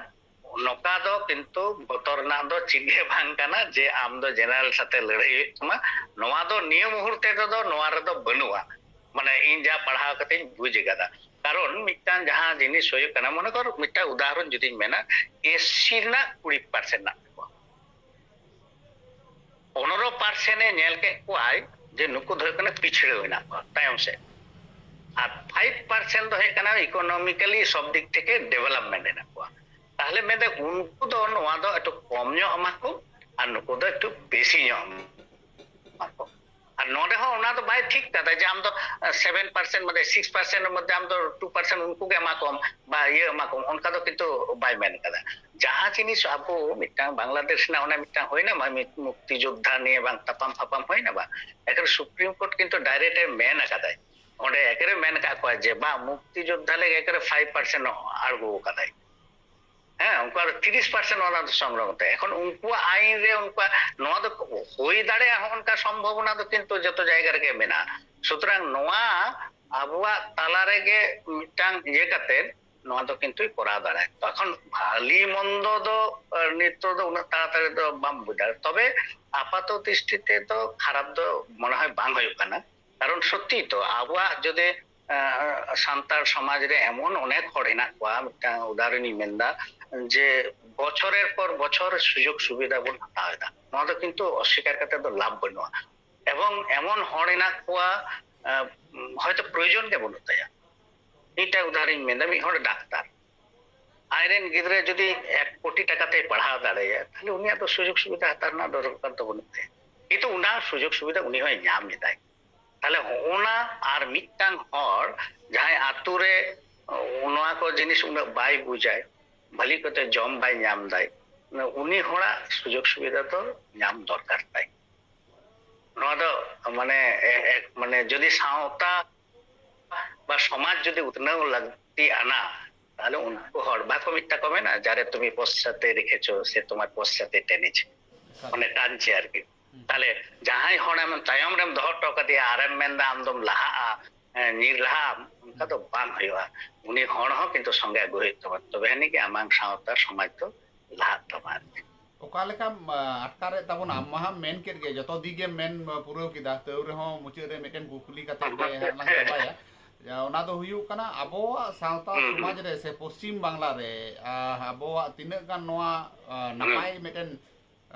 ᱱᱚᱝᱠᱟ ᱫᱚ ᱠᱤᱱᱛᱩ ᱵᱚᱛᱚᱨ ᱨᱮᱱᱟᱜ ᱫᱚ ᱪᱮᱫ ᱜᱮ ᱵᱟᱝ ᱠᱟᱱᱟ ᱡᱮ ᱟᱢ ᱫᱚ ᱡᱮᱱᱟᱨᱮᱞ ᱥᱟᱛᱮ ᱞᱟᱹᱲᱦᱟᱹᱭ ᱦᱩᱭᱩᱜ ᱛᱟᱢᱟ᱾ ᱱᱚᱣᱟ ᱫᱚ ᱱᱤᱭᱟᱹ ᱢᱩᱦᱩᱨᱛᱮ ᱨᱮᱫᱚ ᱱᱚᱣᱟ ᱨᱮᱫᱚ ᱵᱟᱹᱱᱩᱜᱼᱟ, ᱢᱟᱱᱮ ᱤᱧ ᱡᱟ ᱯᱟᱲᱦᱟᱣ ᱠᱟᱛᱮᱧ ᱵᱩᱡᱽ ᱟᱠᱟᱫᱟ᱾ ᱠᱟᱨᱚᱱ ᱢᱤᱫᱴᱟᱝ ᱡᱟᱦᱟᱸ ᱡᱤᱱᱤᱥ ᱦᱩᱭᱩᱜ ᱠᱟᱱᱟ, ᱢᱚᱱᱮ ᱠᱚᱨ ᱢᱤᱫᱴᱟᱝ ᱩᱫᱟᱦᱚᱨᱚᱱ ᱡᱩᱫᱤᱧ ᱢᱮᱱᱟ, ᱮᱥᱥᱤ ᱨᱮᱱᱟᱜ ᱠᱩᱲᱤ ᱯᱟᱨᱥᱮᱱᱴ ᱢᱮᱱᱟᱜ ᱛᱟᱠᱚᱣᱟ, ᱯᱚᱱᱨᱚ ᱯᱟᱨᱥᱮᱱᱴ ᱮ ᱧᱮᱞ ᱠᱮᱫ ᱠᱚᱣᱟᱭ ᱡᱮ ᱱᱩᱠᱩ ᱫᱚ ᱦᱩᱭᱩᱜ ᱠᱟᱱᱟ ᱯᱤᱪᱷᱲᱟᱹ ᱢᱮᱱᱟᱜ ᱠᱚᱣᱟ, ᱛᱟᱭᱚᱢ ᱥᱮᱫ, ᱟᱨ ᱯᱷᱟᱭᱤᱵᱷ ᱯᱟᱨᱥᱮᱱᱴ ᱫᱚ ᱦᱩᱭᱩᱜ ᱠᱟᱱᱟ ᱤᱠᱳᱱᱚᱢᱤᱠᱟᱞᱤ ᱥᱚᱵ ᱫᱤᱠ ᱛᱷᱮᱠᱮ ᱰᱮᱵᱷᱮᱞᱚᱯᱢᱮᱱᱴ ᱦᱮᱱᱟᱜ ᱠᱚᱣᱟ᱾ ᱛᱟᱦᱞᱮ ᱢᱮᱱᱫᱟ ᱩᱱᱠᱩ ᱫᱚ ᱱᱚᱣᱟ ᱫᱚ ᱮᱠᱴᱩ ᱠᱚᱢ ᱧᱚᱜ ᱮᱢᱟ ᱠᱚ ᱟᱨ ᱱᱩᱠᱩ ᱫᱚ ᱮᱠᱴᱩ ᱵᱮᱥᱤ ᱧᱚᱜ ᱮᱢᱟ ᱠᱚ᱾ ᱟᱨ ᱱᱚᱰᱮ ᱦᱚᱸ ᱚᱱᱟ ᱫᱚ ᱵᱟᱭ ᱴᱷᱤᱠ ᱠᱟᱫᱟ ᱡᱮ ᱟᱢ ᱫᱚ ᱥᱮᱵᱷᱮᱱ ᱯᱟᱨᱥᱮᱱᱴ ᱢᱚᱫᱽᱫᱷᱮ, ᱥᱤᱠᱥ ᱯᱟᱨᱥᱮᱱᱴ ᱢᱚᱫᱽᱫᱷᱮ ᱟᱢ ᱫᱚ ᱴᱩ ᱯᱟᱨᱥᱮᱱᱴ ᱩᱱᱠᱩ ᱜᱮ ᱮᱢᱟ ᱠᱚᱢ ᱵᱟ ᱤᱭᱟᱹ ᱮᱢᱟ ᱠᱚᱢ, ᱚᱱᱠᱟ ᱫᱚ ᱠᱤᱱᱛᱩ ᱵᱟᱭ ᱢᱮᱱ ᱠᱟᱫᱟ᱾ ᱡᱟᱦᱟᱸ ᱡᱤᱱᱤᱥ ᱟᱵᱚ ᱢᱤᱫᱴᱟᱝ ᱵᱟᱝᱞᱟᱫᱮᱥ ᱨᱮᱱᱟᱜ ᱚᱱᱮ ᱢᱤᱫᱴᱟᱝ ᱦᱩᱭᱱᱟ ᱢᱟ, ᱢᱤᱫ ᱢᱩᱠᱛᱤ ᱡᱳᱫᱽᱫᱷᱟ ᱱᱤᱭᱮ ᱵᱟᱝ ᱛᱟᱯᱟᱢ ᱯᱷᱟᱯᱟᱢ ᱦᱩᱭᱱᱟ ᱵᱟᱝ, ᱮᱠᱷᱟᱱ ᱥᱩᱯᱨᱤᱢ ᱠᱳᱨᱴ ᱠᱤᱱᱛᱩ ᱰᱟᱭᱨᱮᱠᱴ ᱮ ᱢᱮᱱ ᱟᱠᱟᱫᱟᱭ, ᱚᱸᱰᱮ ᱮᱠᱮᱨᱮ ᱢᱮᱱ ᱟᱠᱟᱫ ᱠᱚᱣᱟ ᱡᱮ ᱵᱟᱝ, ᱢᱩᱠᱛᱤ ᱡᱳᱫᱽᱫᱷᱟ ᱞᱟᱹᱜᱤᱫ ᱮᱠᱮᱨᱮ ᱯᱷᱟᱭᱤᱵᱷ ᱯᱟᱨᱥᱮᱱᱴ ᱟᱬᱜᱚ ᱟᱠᱟᱫᱟᱭ᱾ ᱦᱮᱸ, ᱩᱱᱠᱩ ᱟᱨ ᱛᱤᱨᱤᱥ ᱯᱟᱨᱥᱮᱱᱴ ᱚᱱᱟ ᱫᱚ ᱥᱚᱝᱨᱚᱠᱷᱚᱱ ᱛᱟᱭ᱾ ᱮᱠᱷᱚᱱ ᱩᱱᱠᱩᱣᱟᱜ ᱟᱭᱤᱱ ᱨᱮ ᱩᱱᱠᱩᱣᱟᱜ ᱱᱚᱣᱟ ᱫᱚ ᱦᱩᱭ ᱫᱟᱲᱮᱭᱟᱜᱼᱟ, ᱦᱚᱸ ᱚᱱᱠᱟ ᱥᱚᱢᱵᱷᱚᱵᱚᱱᱟ ᱫᱚ ᱠᱤᱱᱛᱩ ᱡᱚᱛᱚ ᱡᱟᱭᱜᱟ ᱨᱮᱜᱮ ᱢᱮᱱᱟᱜᱼᱟ᱾ ᱥᱩᱛᱚᱨᱟᱝ ᱱᱚᱣᱟ ᱟᱵᱚᱣᱟᱜ ᱛᱟᱞᱟ ᱨᱮᱜᱮ ᱢᱤᱫᱴᱟᱝ ᱤᱭᱟᱹ ᱠᱟᱛᱮ ᱱᱚᱣᱟ ᱫᱚ ᱠᱤᱱᱛᱩᱭ ᱠᱚᱨᱟᱣ ᱫᱟᱲᱮᱭᱟᱜᱼᱟ᱾ ᱛᱚᱠᱷᱚᱱ ᱵᱷᱟᱞᱤ ᱢᱚᱱᱫᱚ ᱫᱚ, ᱟᱸ, ᱱᱤᱛᱚᱜ ᱫᱚ ᱩᱱᱟᱹᱜ ᱛᱟᱲᱟᱛᱟᱲᱤ ᱫᱚ ᱵᱟᱢ ᱵᱩᱡᱽ ᱫᱟᱲᱮᱭᱟᱜᱼᱟ᱾ ᱛᱚᱵᱮ ᱟᱯᱟᱛᱚ ᱫᱨᱤᱥᱴᱤ ᱛᱮ ᱫᱚ ᱠᱷᱟᱨᱟᱯ ᱫᱚ ᱢᱚᱱᱮ ᱦᱚᱭ ᱵᱟᱝ ᱦᱩᱭᱩᱜ ᱠᱟᱱᱟ᱾ ᱠᱟᱨᱚᱱ ᱥᱚᱛᱛᱤ ᱛᱚ ᱟᱵᱚᱣᱟᱜ ᱡᱩᱫᱤ, ᱟᱸ, ᱥᱟᱱᱛᱟᱲ ᱥᱚᱢᱟᱡᱽ ᱨᱮ ᱮᱢᱚᱱ ᱚᱱᱮᱠ ᱦᱚᱲ ᱦᱮᱱᱟᱜ ᱠᱚᱣᱟ, ᱢᱤᱫᱴᱟᱝ ᱩᱫᱟᱦᱚᱨᱚᱱᱤᱧ ᱢᱮᱱᱫᱟ, ᱡᱮ ᱵᱚᱪᱷᱚᱨᱮᱨ ᱯᱚᱨ ᱵᱚᱪᱷᱚᱨ ᱥᱩᱡᱳᱜᱽ ᱥᱩᱵᱤᱫᱷᱟ ᱵᱚᱱ ᱦᱟᱛᱟᱣ ᱮᱫᱟ᱾ ᱱᱚᱣᱟ ᱫᱚ ᱠᱤᱱᱛᱩ ᱚᱥᱥᱤᱠᱟᱨ ᱠᱟᱛᱮ ᱫᱚ ᱞᱟᱵᱷ ᱵᱟᱹᱱᱩᱜᱼᱟ᱾ ᱮᱵᱚᱝ ᱮᱢᱚᱱ ᱦᱚᱲ ᱦᱮᱱᱟᱜ ᱠᱚᱣᱟ, ᱟᱸ, ᱦᱚᱭᱛᱚ ᱯᱨᱚᱭᱳᱡᱚᱱ ᱜᱮ ᱵᱟᱹᱱᱩᱜ ᱛᱟᱭᱟ᱾ ᱢᱤᱫᱴᱟᱝ ᱩᱫᱟᱦᱚᱨᱚᱱᱤᱧ ᱢᱮᱱᱫᱟ, ᱢᱤᱫ ᱦᱚᱲ ᱰᱟᱠᱛᱟᱨ, ᱟᱡᱨᱮᱱ ᱜᱤᱫᱽᱨᱟᱹ ᱡᱩᱫᱤ ᱮᱠ ᱠᱳᱴᱤ ᱴᱟᱠᱟ ᱛᱮᱭ ᱯᱟᱲᱦᱟᱣ ᱫᱟᱲᱮᱭᱟᱭᱟ, ᱛᱟᱦᱞᱮ ᱩᱱᱤᱭᱟᱜ ᱫᱚ ᱥᱩᱡᱳᱜᱽ ᱥᱩᱵᱤᱫᱷᱟ ᱦᱟᱛᱟᱣ ᱨᱮᱱᱟᱜ ᱫᱚᱨᱠᱟᱨ ᱫᱚ ᱵᱟᱹᱱᱩᱜ ᱛᱟᱭᱟ᱾ ᱠᱤᱱᱛᱩ ᱚᱱᱟ ᱥᱩᱡᱳᱜᱽ ᱥᱩᱵᱤᱫᱷᱟ ᱩᱱᱤ ᱦᱚᱸᱭ ᱧᱟᱢ ᱮᱫᱟᱭ᱾ ᱛᱟᱦᱞᱮ ᱦᱚᱸᱜᱼᱚᱱᱟ ᱟᱨ ᱢᱤᱫᱴᱟᱝ ᱦᱚᱲ ᱡᱟᱦᱟᱸᱭ ᱟᱛᱳ ᱨᱮ, ᱚ, ᱱᱚᱣᱟ ᱠᱚ ᱡᱤᱱᱤᱥ ᱩᱱᱟᱹᱜ ᱵᱟᱭ ᱵᱩᱡᱟᱭ, ᱵᱷᱟᱹᱞᱤ ᱠᱚᱛᱮ ᱡᱚᱢ ᱵᱟᱭ ᱧᱟᱢ ᱫᱟᱭ, ᱩᱱᱤ ᱦᱚᱲᱟᱜ ᱥᱩᱡᱳᱜᱽ ᱥᱩᱵᱤᱫᱷᱟ ᱫᱚ ᱧᱟᱢ ᱫᱚᱨᱠᱟᱨ ᱛᱟᱭ᱾ ᱱᱚᱣᱟ ᱫᱚ ᱢᱟᱱᱮ, ᱮ-, ᱮ-, ᱢᱟᱱᱮ ᱡᱩᱫᱤ ᱥᱟᱶᱛᱟ ᱵᱟ ᱥᱚᱢᱟᱡᱽ ᱡᱩᱫᱤ ᱩᱛᱱᱟᱹᱣ ᱞᱟᱹᱠᱛᱤ ᱟᱱᱟ, ᱛᱟᱦᱞᱮ ᱩᱱᱠᱩ ᱦᱚᱲ ᱵᱟᱠᱚ ᱢᱤᱫᱴᱟᱝ ᱠᱚ ᱢᱮᱱᱟ, "ᱡᱟᱨᱮ ᱛᱩᱢᱤ ᱯᱚᱥᱪᱟᱛᱮ ᱨᱮᱠᱷᱮᱪᱚ ᱥᱮ ᱛᱩᱢᱟᱨ ᱯᱚᱥᱪᱟᱛᱮ ᱴᱮᱱᱮᱪᱷᱮ", ᱢᱟᱱᱮ ᱴᱟᱱᱪᱮ ᱟᱨᱠᱤ᱾ ᱛᱟᱦᱞᱮ ᱡᱟᱦᱟᱸᱭ ᱦᱚᱲ ᱟᱢ ᱛᱟᱭᱚᱢ ᱨᱮᱢ ᱫᱚᱦᱚ ᱦᱚᱴᱚ ᱠᱟᱫᱮᱭᱟ ᱟᱨᱮᱢ ᱢᱮᱱᱫᱟ ᱟᱢ ᱫᱚᱢ ᱞᱟᱦᱟᱜᱼᱟ, ᱦᱮᱸ, ᱧᱤᱨ ᱞᱟᱦᱟᱜᱼᱟ, ᱚᱱᱠᱟ ᱫᱚ ᱵᱟᱝ ᱦᱩᱭᱩᱜᱼᱟ᱾ ᱩᱱᱤ ᱦᱚᱲ ᱦᱚᱸ ᱠᱤᱱᱛᱩ ᱥᱚᱸᱜᱮ ᱟᱹᱜᱩ ᱦᱩᱭᱩᱜ ᱛᱟᱢᱟ, ᱛᱚᱵᱮ ᱟᱹᱱᱤᱡ ᱜᱮ ᱟᱢᱟᱝ ᱥᱟᱶᱛᱟ ᱥᱚᱢᱟᱡᱽ ᱫᱚ ᱞᱟᱦᱟᱜ ᱛᱟᱢᱟ ᱟᱨᱠᱤ᱾ ᱚᱠᱟ ᱞᱮᱠᱟᱢ ᱟᱴᱠᱟᱨᱮᱫ ᱛᱟᱵᱚᱱᱟ? ᱟᱢ ᱢᱟᱦᱟᱢ ᱢᱮᱱ ᱠᱮᱫ ᱜᱮ, ᱡᱚᱛᱚ ᱫᱤᱠ ᱜᱮᱢ ᱢᱮᱱ ᱯᱩᱨᱟᱹᱣ ᱠᱮᱫᱟ, ᱛᱟᱹᱣ ᱨᱮᱦᱚᱸ ᱢᱩᱪᱟᱹᱫ ᱨᱮ ᱢᱤᱫᱴᱮᱱ ᱠᱩᱠᱞᱤ ᱠᱟᱛᱮ ᱜᱮ ᱦᱟᱸᱜ ᱞᱟᱝ ᱪᱟᱵᱟᱭᱟ᱾ ᱚᱱᱟ ᱫᱚ ᱦᱩᱭᱩᱜ ᱠᱟᱱᱟ, ᱟᱵᱚᱣᱟᱜ ᱥᱟᱶᱛᱟ ᱥᱚᱢᱟᱡᱽ ᱨᱮ ᱥᱮ ᱯᱚᱥᱪᱤᱢ ᱵᱟᱝᱞᱟ ᱨᱮ ᱟᱵᱚᱣᱟᱜ ᱛᱤᱱᱟᱹᱜ ᱜᱟᱱ ᱱᱚᱣᱟ ᱱᱟᱯᱟᱭ ᱢᱤᱫᱴᱮᱱ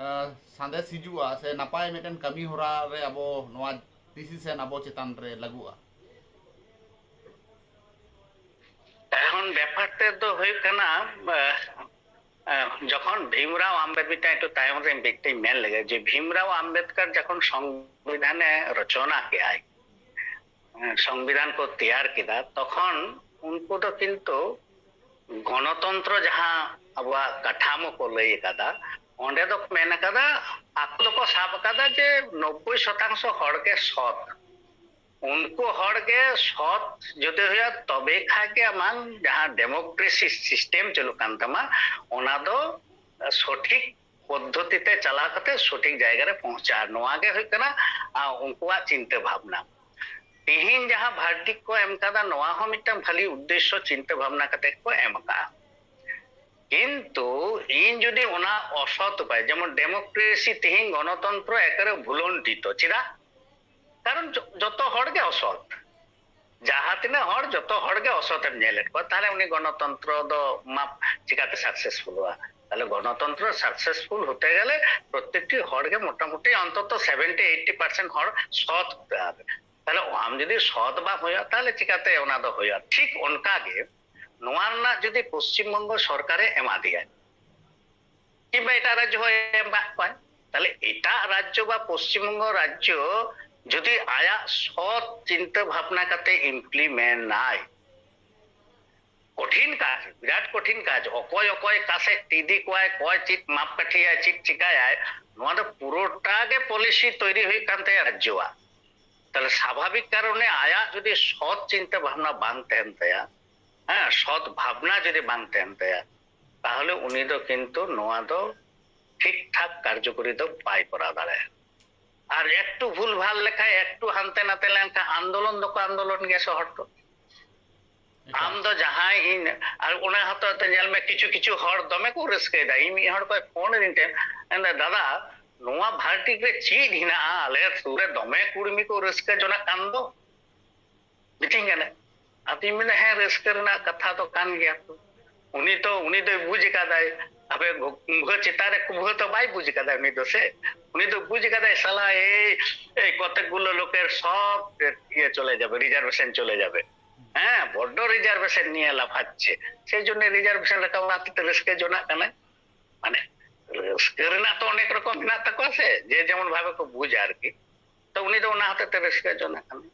ᱥᱟᱸᱫᱮᱥ ᱦᱤᱡᱩᱜᱼᱟ ᱥᱮ ᱱᱟᱯᱟᱭ ᱢᱤᱫᱴᱮᱱ ᱠᱟᱹᱢᱤ ᱦᱚᱨᱟ ᱨᱮ ᱟᱵᱚ ᱱᱚᱣᱟ ᱰᱤᱥᱤᱥᱮᱱ ᱟᱵᱚ ᱪᱮᱛᱟᱱ ᱨᱮ ᱞᱟᱹᱜᱩᱜᱼᱟ? ᱮᱠᱷᱚᱱ ᱵᱮᱯᱟᱨ ᱛᱮᱫ ᱫᱚ ᱦᱩᱭᱩᱜ ᱠᱟᱱᱟ, ᱡᱚᱠᱷᱚᱱ ᱵᱷᱤᱢᱨᱟᱣ ᱟᱢᱵᱮᱫ ᱢᱤᱫᱴᱟᱝ ᱮᱠᱴᱩ ᱛᱟᱭᱚᱢ ᱨᱮ ᱢᱤᱫᱴᱟᱝ ᱢᱮᱱ ᱞᱮᱜᱮ ᱡᱮ ᱵᱷᱤᱢᱨᱟᱣ ᱟᱢᱵᱮᱫᱠᱟᱨ ᱡᱚᱠᱷᱚᱱ ᱥᱚᱝᱵᱤᱫᱷᱟᱱᱮ ᱨᱚᱪᱚᱱᱟ ᱠᱮᱜᱼᱟᱭ, ᱥᱚᱝᱵᱤᱫᱷᱟᱱ ᱠᱚ ᱛᱮᱭᱟᱨ ᱠᱮᱫᱟ, ᱛᱚᱠᱷᱚᱱ ᱩᱱᱠᱩ ᱫᱚ ᱠᱤᱱᱛᱩ ᱜᱚᱱᱚᱛᱚᱱᱛᱨᱚ ᱡᱟᱦᱟᱸ ᱟᱵᱚᱣᱟᱜ ᱠᱟᱴᱷᱟᱢᱳ ᱠᱚ ᱞᱟᱹᱭ ᱟᱠᱟᱫᱟ, ᱚᱸᱰᱮ ᱫᱚᱠᱚ ᱢᱮᱱ ᱟᱠᱟᱫᱟ, ᱟᱠᱚ ᱫᱚᱠᱚ ᱥᱟᱵ ᱟᱠᱟᱫᱟ ᱡᱮ ᱱᱚᱵᱵᱳᱭ ᱥᱚᱛᱟᱝᱥᱚ ᱦᱚᱲ ᱜᱮ ᱥᱚᱛ᱾ ᱩᱱᱠᱩ ᱦᱚᱲ ᱜᱮ ᱥᱚᱛ ᱡᱩᱫᱤ ᱦᱩᱭᱩᱜᱼᱟ, ᱛᱚᱵᱮ ᱠᱷᱟᱱ ᱜᱮ ᱟᱢᱟᱝ ᱡᱟᱦᱟᱸ ᱰᱮᱢᱳᱠᱨᱮᱥᱤ ᱥᱤᱥᱴᱮᱢ ᱪᱟᱹᱞᱩᱜ ᱠᱟᱱ ᱛᱟᱢᱟ, ᱚᱱᱟ ᱫᱚ ᱥᱚᱴᱷᱤᱠ ᱯᱚᱫᱽᱫᱷᱚᱛᱤ ᱛᱮ ᱪᱟᱞᱟᱣ ᱠᱟᱛᱮ ᱥᱚᱴᱷᱤᱠ ᱡᱟᱭᱜᱟ ᱨᱮ ᱯᱚᱦᱪᱟ᱾ ᱱᱚᱣᱟ ᱜᱮ ᱦᱩᱭᱩᱜ ᱠᱟᱱᱟ ᱩᱱᱠᱩᱣᱟᱜ ᱪᱤᱱᱛᱟᱹ ᱵᱷᱟᱵᱽᱱᱟ᱾ ᱛᱤᱦᱤᱧ ᱡᱟᱦᱟᱸ ᱵᱷᱟᱨᱰᱤᱠ ᱠᱚ ᱮᱢ ᱠᱟᱫᱟ, ᱱᱚᱣᱟ ᱦᱚᱸ ᱢᱤᱫᱴᱟᱝ ᱵᱷᱟᱹᱞᱤ ᱩᱫᱽᱫᱮᱥᱥᱚ ᱪᱤᱱᱛᱟᱹ ᱵᱷᱟᱵᱽᱱᱟ ᱠᱟᱛᱮ ᱠᱚ ᱮᱢ ᱟᱠᱟᱫᱼᱟ᱾ ᱠᱤᱱᱛᱩ ᱤᱧ ᱡᱩᱫᱤ ᱚᱱᱟ ᱚᱥᱚᱛ ᱩᱯᱟᱭ, ᱡᱮᱢᱚᱱ ᱰᱮᱢᱳᱠᱨᱮᱥᱤ ᱛᱤᱦᱤᱧ ᱜᱚᱱᱚᱛᱚᱱᱛᱨᱚ ᱮᱠᱟᱨᱮ ᱵᱷᱩᱞᱚᱱᱰᱤᱛᱚ᱾ ᱪᱮᱫᱟᱜ? ᱠᱟᱨᱚᱱ ᱡᱚᱛᱚ ᱦᱚᱲ ᱜᱮ ᱚᱥᱚᱛ᱾ ᱡᱟᱦᱟᱸ ᱛᱤᱱᱟᱹᱜ ᱦᱚᱲ, ᱡᱚᱛᱚ ᱦᱚᱲ ᱜᱮ ᱚᱥᱚᱛ ᱮᱢ ᱧᱮᱞᱮᱫ ᱠᱚᱣᱟ, ᱛᱟᱦᱞᱮ ᱩᱱᱤ ᱜᱚᱱᱚᱛᱚᱱᱛᱨᱚ ᱫᱚ ᱢᱟᱯ ᱪᱤᱠᱟᱹᱛᱮ ᱥᱟᱠᱥᱮᱥᱯᱷᱩᱞᱚᱜᱼᱟ? ᱛᱟᱦᱞᱮ ᱜᱚᱱᱚᱛᱚᱱᱛᱨᱚ ᱥᱟᱠᱥᱮᱥᱯᱷᱩᱞ ᱦᱚᱛᱮ ᱜᱮᱞᱮ ᱯᱨᱚᱛᱮᱠᱴᱤ ᱦᱚᱲ ᱜᱮ ᱢᱚᱴᱟᱢᱩᱴᱤ ᱚᱱᱛᱚᱛᱚ ᱥᱮᱵᱷᱮᱱᱴᱤ ᱮᱭᱤᱴᱴᱤ ᱯᱟᱨᱥᱮᱱᱴ ᱦᱚᱲ ᱥᱚᱛ ᱦᱚᱛᱮ ᱦᱚᱵᱮ᱾ ᱛᱟᱦᱞᱮ ᱟᱢ ᱡᱩᱫᱤ ᱥᱚᱛ ᱵᱟᱢ ᱦᱩᱭᱩᱜᱼᱟ, ᱛᱟᱦᱞᱮ ᱪᱤᱠᱟᱹᱛᱮ ᱚᱱᱟ ᱫᱚ ᱦᱩᱭᱩᱜᱼᱟ? ᱴᱷᱤᱠ ᱚᱱᱠᱟ ᱜᱮ ᱱᱚᱣᱟ ᱨᱮᱱᱟᱜ ᱡᱩᱫᱤ ᱯᱚᱥᱪᱤᱢ ᱵᱚᱝᱜᱚ ᱥᱚᱨᱠᱟᱨᱮ ᱮᱢᱟ ᱫᱮᱭᱟ, ᱠᱤᱝᱵᱟ ᱮᱴᱟᱜ ᱨᱟᱡᱽᱡᱚ ᱦᱚᱸ ᱮᱢ ᱠᱟᱜ ᱠᱚᱣᱟᱭ, ᱛᱟᱦᱞᱮ ᱮᱴᱟᱜ ᱨᱟᱡᱽᱡᱚ ᱵᱟ ᱯᱚᱥᱪᱤᱢ ᱵᱚᱝᱜᱚ ᱨᱟᱡᱽᱡᱚ ᱡᱩᱫᱤ ᱟᱭᱟᱜ ᱥᱚᱛ ᱪᱤᱱᱛᱟᱹ ᱵᱷᱟᱵᱽᱱᱟ ᱠᱟᱛᱮ ᱤᱢᱯᱞᱤᱢᱮᱱᱴ ᱟᱭ, ᱠᱚᱴᱷᱤᱱ ᱠᱟᱡᱽ, ᱵᱤᱨᱟᱴ ᱠᱚᱴᱷᱤᱱ ᱠᱟᱡᱽ᱾ ᱚᱠᱚᱭ ᱚᱠᱚᱭ ᱚᱠᱟ ᱥᱮᱫ ᱤᱫᱤ ᱠᱚᱣᱟᱭ, ᱚᱠᱚᱭ ᱪᱮᱫ ᱢᱟᱯ ᱠᱟᱴᱷᱤᱭᱟᱭ, ᱪᱮᱫ ᱪᱤᱠᱟᱭᱟᱭ, ᱱᱚᱣᱟ ᱫᱚ ᱯᱩᱨᱟᱹᱴᱟ ᱜᱮ ᱯᱚᱞᱤᱥᱤ ᱛᱚᱭᱨᱤ ᱦᱩᱭᱩᱜ ᱠᱟᱱ ᱛᱟᱭᱟ ᱨᱟᱡᱽᱡᱚᱣᱟᱜ᱾ ᱛᱟᱦᱞᱮ ᱥᱟᱵᱷᱟᱵᱤᱠ ᱠᱟᱨᱚᱱᱮ ᱟᱭᱟᱜ ᱡᱩᱫᱤ ᱥᱚᱛ ᱪᱤᱱᱛᱟᱹ ᱵᱷᱟᱵᱽᱱᱟ ᱵᱟᱝ ᱛᱟᱦᱮᱱ ᱛᱟᱭᱟ, ᱦᱮᱸ, ᱥᱚᱛ ᱵᱷᱟᱵᱽᱱᱟ ᱡᱩᱫᱤ ᱵᱟᱝ ᱛᱟᱦᱮᱱ ᱛᱟᱭᱟ, ᱛᱟᱦᱚᱞᱮ ᱩᱱᱤ ᱫᱚ ᱠᱤᱱᱛᱩ ᱱᱚᱣᱟ ᱫᱚ ᱴᱷᱤᱠ ᱴᱷᱟᱠ ᱠᱟᱨᱡᱚᱠᱚᱨᱤ ᱫᱚ ᱵᱟᱭ ᱠᱚᱨᱟᱣ ᱫᱟᱲᱮᱭᱟᱜᱼᱟ᱾ ᱟᱨ ᱮᱠᱴᱩ ᱵᱷᱩᱞ ᱵᱷᱟᱞ ᱞᱮᱠᱷᱟᱱ, ᱮᱠᱴᱩ ᱦᱟᱱᱛᱮ ᱱᱟᱛᱮ ᱞᱮᱱᱠᱷᱟᱱ ᱟᱱᱫᱳᱞᱚᱱ ᱫᱚᱠᱚ ᱟᱱᱫᱳᱞᱚᱱ ᱜᱮᱭᱟ ᱥᱮ ᱦᱚᱲ ᱫᱚ᱾ ᱟᱢ ᱫᱚ ᱡᱟᱦᱟᱸᱭ ᱤᱧ, ᱟᱨ ᱚᱱᱟ ᱦᱚᱛᱚ ᱛᱮ ᱧᱮᱞ ᱢᱮ, ᱠᱤᱪᱷᱩ ᱠᱤᱪᱷᱩ ᱦᱚᱲ ᱫᱚᱢᱮ ᱠᱚ ᱨᱟᱹᱥᱠᱟᱹᱭᱮᱫᱟ᱾ ᱤᱧ ᱢᱤᱫ ᱦᱚᱲ ᱠᱚᱭ ᱯᱷᱳᱱ ᱟᱹᱫᱤᱧ ᱛᱮ, ᱢᱮᱱᱫᱟ, "ᱫᱟᱫᱟ, ᱱᱚᱣᱟ ᱵᱷᱟᱨᱴᱤᱠ ᱨᱮ ᱪᱮᱫ ᱦᱮᱱᱟᱜᱼᱟ? ᱟᱞᱮ ᱥᱩᱨ ᱨᱮ ᱫᱚᱢᱮ ᱠᱩᱲᱢᱤ ᱠᱚ ᱨᱟᱹᱥᱠᱟᱹ ᱡᱚᱱᱟᱜ ᱠᱟᱱ ᱫᱚ", ᱢᱤᱛᱟᱹᱧ ᱠᱟᱱᱟ᱾ ᱟᱫᱚᱧ ᱢᱮᱱᱫᱟ, "ᱦᱮᱸ, ᱨᱟᱹᱥᱠᱟᱹ ᱨᱮᱱᱟᱜ ᱠᱟᱛᱷᱟ ᱫᱚ ᱠᱟᱱ ᱜᱮᱭᱟ ᱛᱚ᱾ ᱩᱱᱤ ᱛᱚ, ᱩᱱᱤ ᱫᱚᱭ ᱵᱩᱡᱽ ᱟᱠᱟᱫᱟᱭ, ᱟᱯᱮ ᱠᱩᱢᱵᱷᱟᱹ ᱪᱮᱛᱟᱱ ᱨᱮ ᱠᱩᱢᱵᱷᱟᱹ ᱛᱚ ᱵᱟᱭ ᱵᱩᱡᱽ ᱟᱠᱟᱫᱟᱭ ᱩᱱᱤ ᱫᱚ ᱥᱮ᱾ ᱩᱱᱤ ᱫᱚ ᱵᱩᱡᱽ ᱟᱠᱟᱫᱟᱭ, ᱥᱟᱞᱟ, ᱮᱭ, ᱮᱭ ᱠᱚᱛᱮᱠ ᱜᱩᱞᱳ ᱞᱳᱠᱮᱨ ᱥᱚᱵ ᱤᱭᱟᱹ ᱪᱚᱞᱮ ᱡᱟᱵᱮ, ᱨᱤᱡᱟᱨᱵᱷᱮᱥᱚᱱ ᱪᱚᱞᱮ ᱡᱟᱵᱮ᱾ ᱦᱮᱸ, ᱵᱚᱰᱰᱚ ᱨᱤᱡᱟᱨᱵᱷᱮᱥᱚᱱ ᱱᱤᱭᱮ ᱞᱟᱯᱷᱟচ্ছে, ᱥᱮᱭ ᱡᱚᱱᱱᱚ ᱨᱤᱡᱟᱨᱵᱷᱮᱥᱚᱱ ᱨᱟᱠᱟᱵ ᱚᱱᱟ ᱦᱚᱛᱮᱡ ᱛᱮ ᱨᱟᱹᱥᱠᱟᱹ ᱡᱚᱱᱟᱜ ᱠᱟᱱᱟᱭ᱾ ᱢᱟᱱᱮ, ᱨᱟᱹᱥᱠᱟᱹ ᱨᱮᱱᱟᱜ ᱛᱚ ᱚᱱᱮᱠ ᱨᱚᱠᱚᱢ ᱢᱮᱱᱟᱜ ᱛᱟᱠᱚᱣᱟ ᱥᱮ, ᱡᱮ ᱡᱮᱢᱚᱱ ᱵᱷᱟᱵᱮ ᱠᱚ ᱵᱩᱡᱟ ᱟᱨᱠᱤ᱾ ᱛᱚ ᱩᱱᱤ ᱫᱚ ᱚᱱᱟ ᱦᱚᱛᱮᱡ ᱛᱮ ᱨᱟᱹᱥᱠᱟᱹ ᱡᱚᱱᱟᱜ ᱠᱟᱱᱟᱭ᱾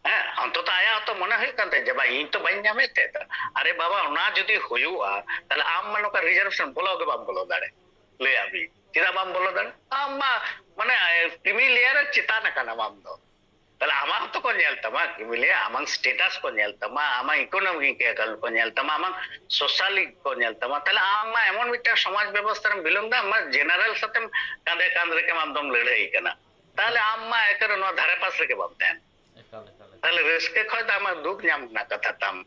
ᱦᱮᱸ, ᱚᱱᱛᱚᱛᱚ ᱟᱭᱟᱜ ᱦᱚᱸᱛᱚ ᱢᱚᱱᱮ ᱦᱩᱭᱩᱜ ᱠᱟᱱ ᱛᱟᱭᱟ ᱡᱮ, "ᱵᱟᱝ, ᱤᱧ ᱛᱚ ᱵᱟᱹᱧ ᱧᱟᱢᱮᱫ ᱛᱟᱦᱮᱸᱫ ᱫᱚ᱾ ᱟᱨᱮ ᱵᱟᱵᱟ, ᱚᱱᱟ ᱡᱩᱫᱤ ᱦᱩᱭᱩᱜᱼᱟ, ᱛᱟᱦᱞᱮ ᱟᱢ ᱢᱟ ᱱᱚᱝᱠᱟ ᱨᱤᱡᱟᱨᱵᱷᱮᱥᱚᱱ ᱵᱚᱞᱚ ᱜᱮ ᱵᱟᱢ ᱵᱚᱞᱚ ᱫᱟᱲᱮ, ᱞᱟᱹᱭᱟᱫ ᱢᱮᱭᱟᱹᱧ᱾ ᱪᱮᱫᱟᱜ ᱵᱟᱢ ᱵᱚᱞᱚ ᱫᱟᱲᱮ? ᱟᱢ ᱢᱟ, ᱢᱟᱱᱮ, ᱠᱨᱤᱢᱤ ᱞᱮᱭᱟᱨ ᱨᱮ ᱪᱮᱛᱟᱱ ᱟᱠᱟᱱᱟᱢ ᱟᱢ ᱫᱚ᱾ ᱛᱟᱦᱞᱮ ᱟᱢᱟᱜ ᱦᱚᱸᱛᱚ ᱠᱚ ᱧᱮᱞ ᱛᱟᱢᱟ, ᱠᱨᱤᱢᱤ ᱞᱮᱭᱟᱨ, ᱟᱢᱟᱝ ᱥᱴᱮᱴᱟᱥ ᱠᱚ ᱧᱮᱞ ᱛᱟᱢᱟ, ᱟᱢᱟᱜ ᱤᱠᱳᱱᱚᱢᱤᱠ ᱠᱚ ᱧᱮᱞ ᱛᱟᱢᱟ, ᱟᱢᱟᱜ ᱥᱳᱥᱟᱞ ᱠᱚ ᱧᱮᱞ ᱛᱟᱢᱟ᱾ ᱛᱟᱦᱞᱮ ᱟᱢ ᱢᱟ ᱮᱢᱚᱱ ᱢᱤᱫᱴᱟᱝ ᱥᱚᱢᱟᱡᱽ ᱵᱮᱵᱚᱥᱛᱷᱟ ᱨᱮᱢ belong ᱫᱟ, ᱟᱢ ᱢᱟ ᱡᱮᱱᱟᱨᱮᱞ ᱥᱟᱛᱮᱢ ᱠᱟᱸᱫᱮ ᱠᱟᱸᱫ ᱨᱮᱜᱮ ᱟᱢ ᱫᱚᱢ ᱞᱟᱹᱲᱦᱟᱹᱭ ᱠᱟᱱᱟ᱾ ᱛᱟᱦᱞᱮ ᱟᱢ ᱢᱟ ᱮᱠᱮᱱ ᱱᱚᱣᱟ ᱫᱷᱟᱨᱮ ᱯᱟᱥ ᱨᱮᱜᱮ ᱵᱟᱢ ᱛᱟᱦᱮᱱᱟ᱾ ᱮᱠᱟᱞ, ᱮᱠᱟᱞ, ᱮᱠᱟᱞ᱾ ᱛᱟᱦᱞᱮ ᱨᱟᱹᱥᱠᱟᱹ ᱠᱷᱚᱡ ᱫᱚ ᱟᱢᱟᱜ ᱫᱩᱠ ᱧᱟᱢ ᱨᱮᱱᱟᱜ ᱠᱟᱛᱷᱟ ᱛᱟᱢ᱾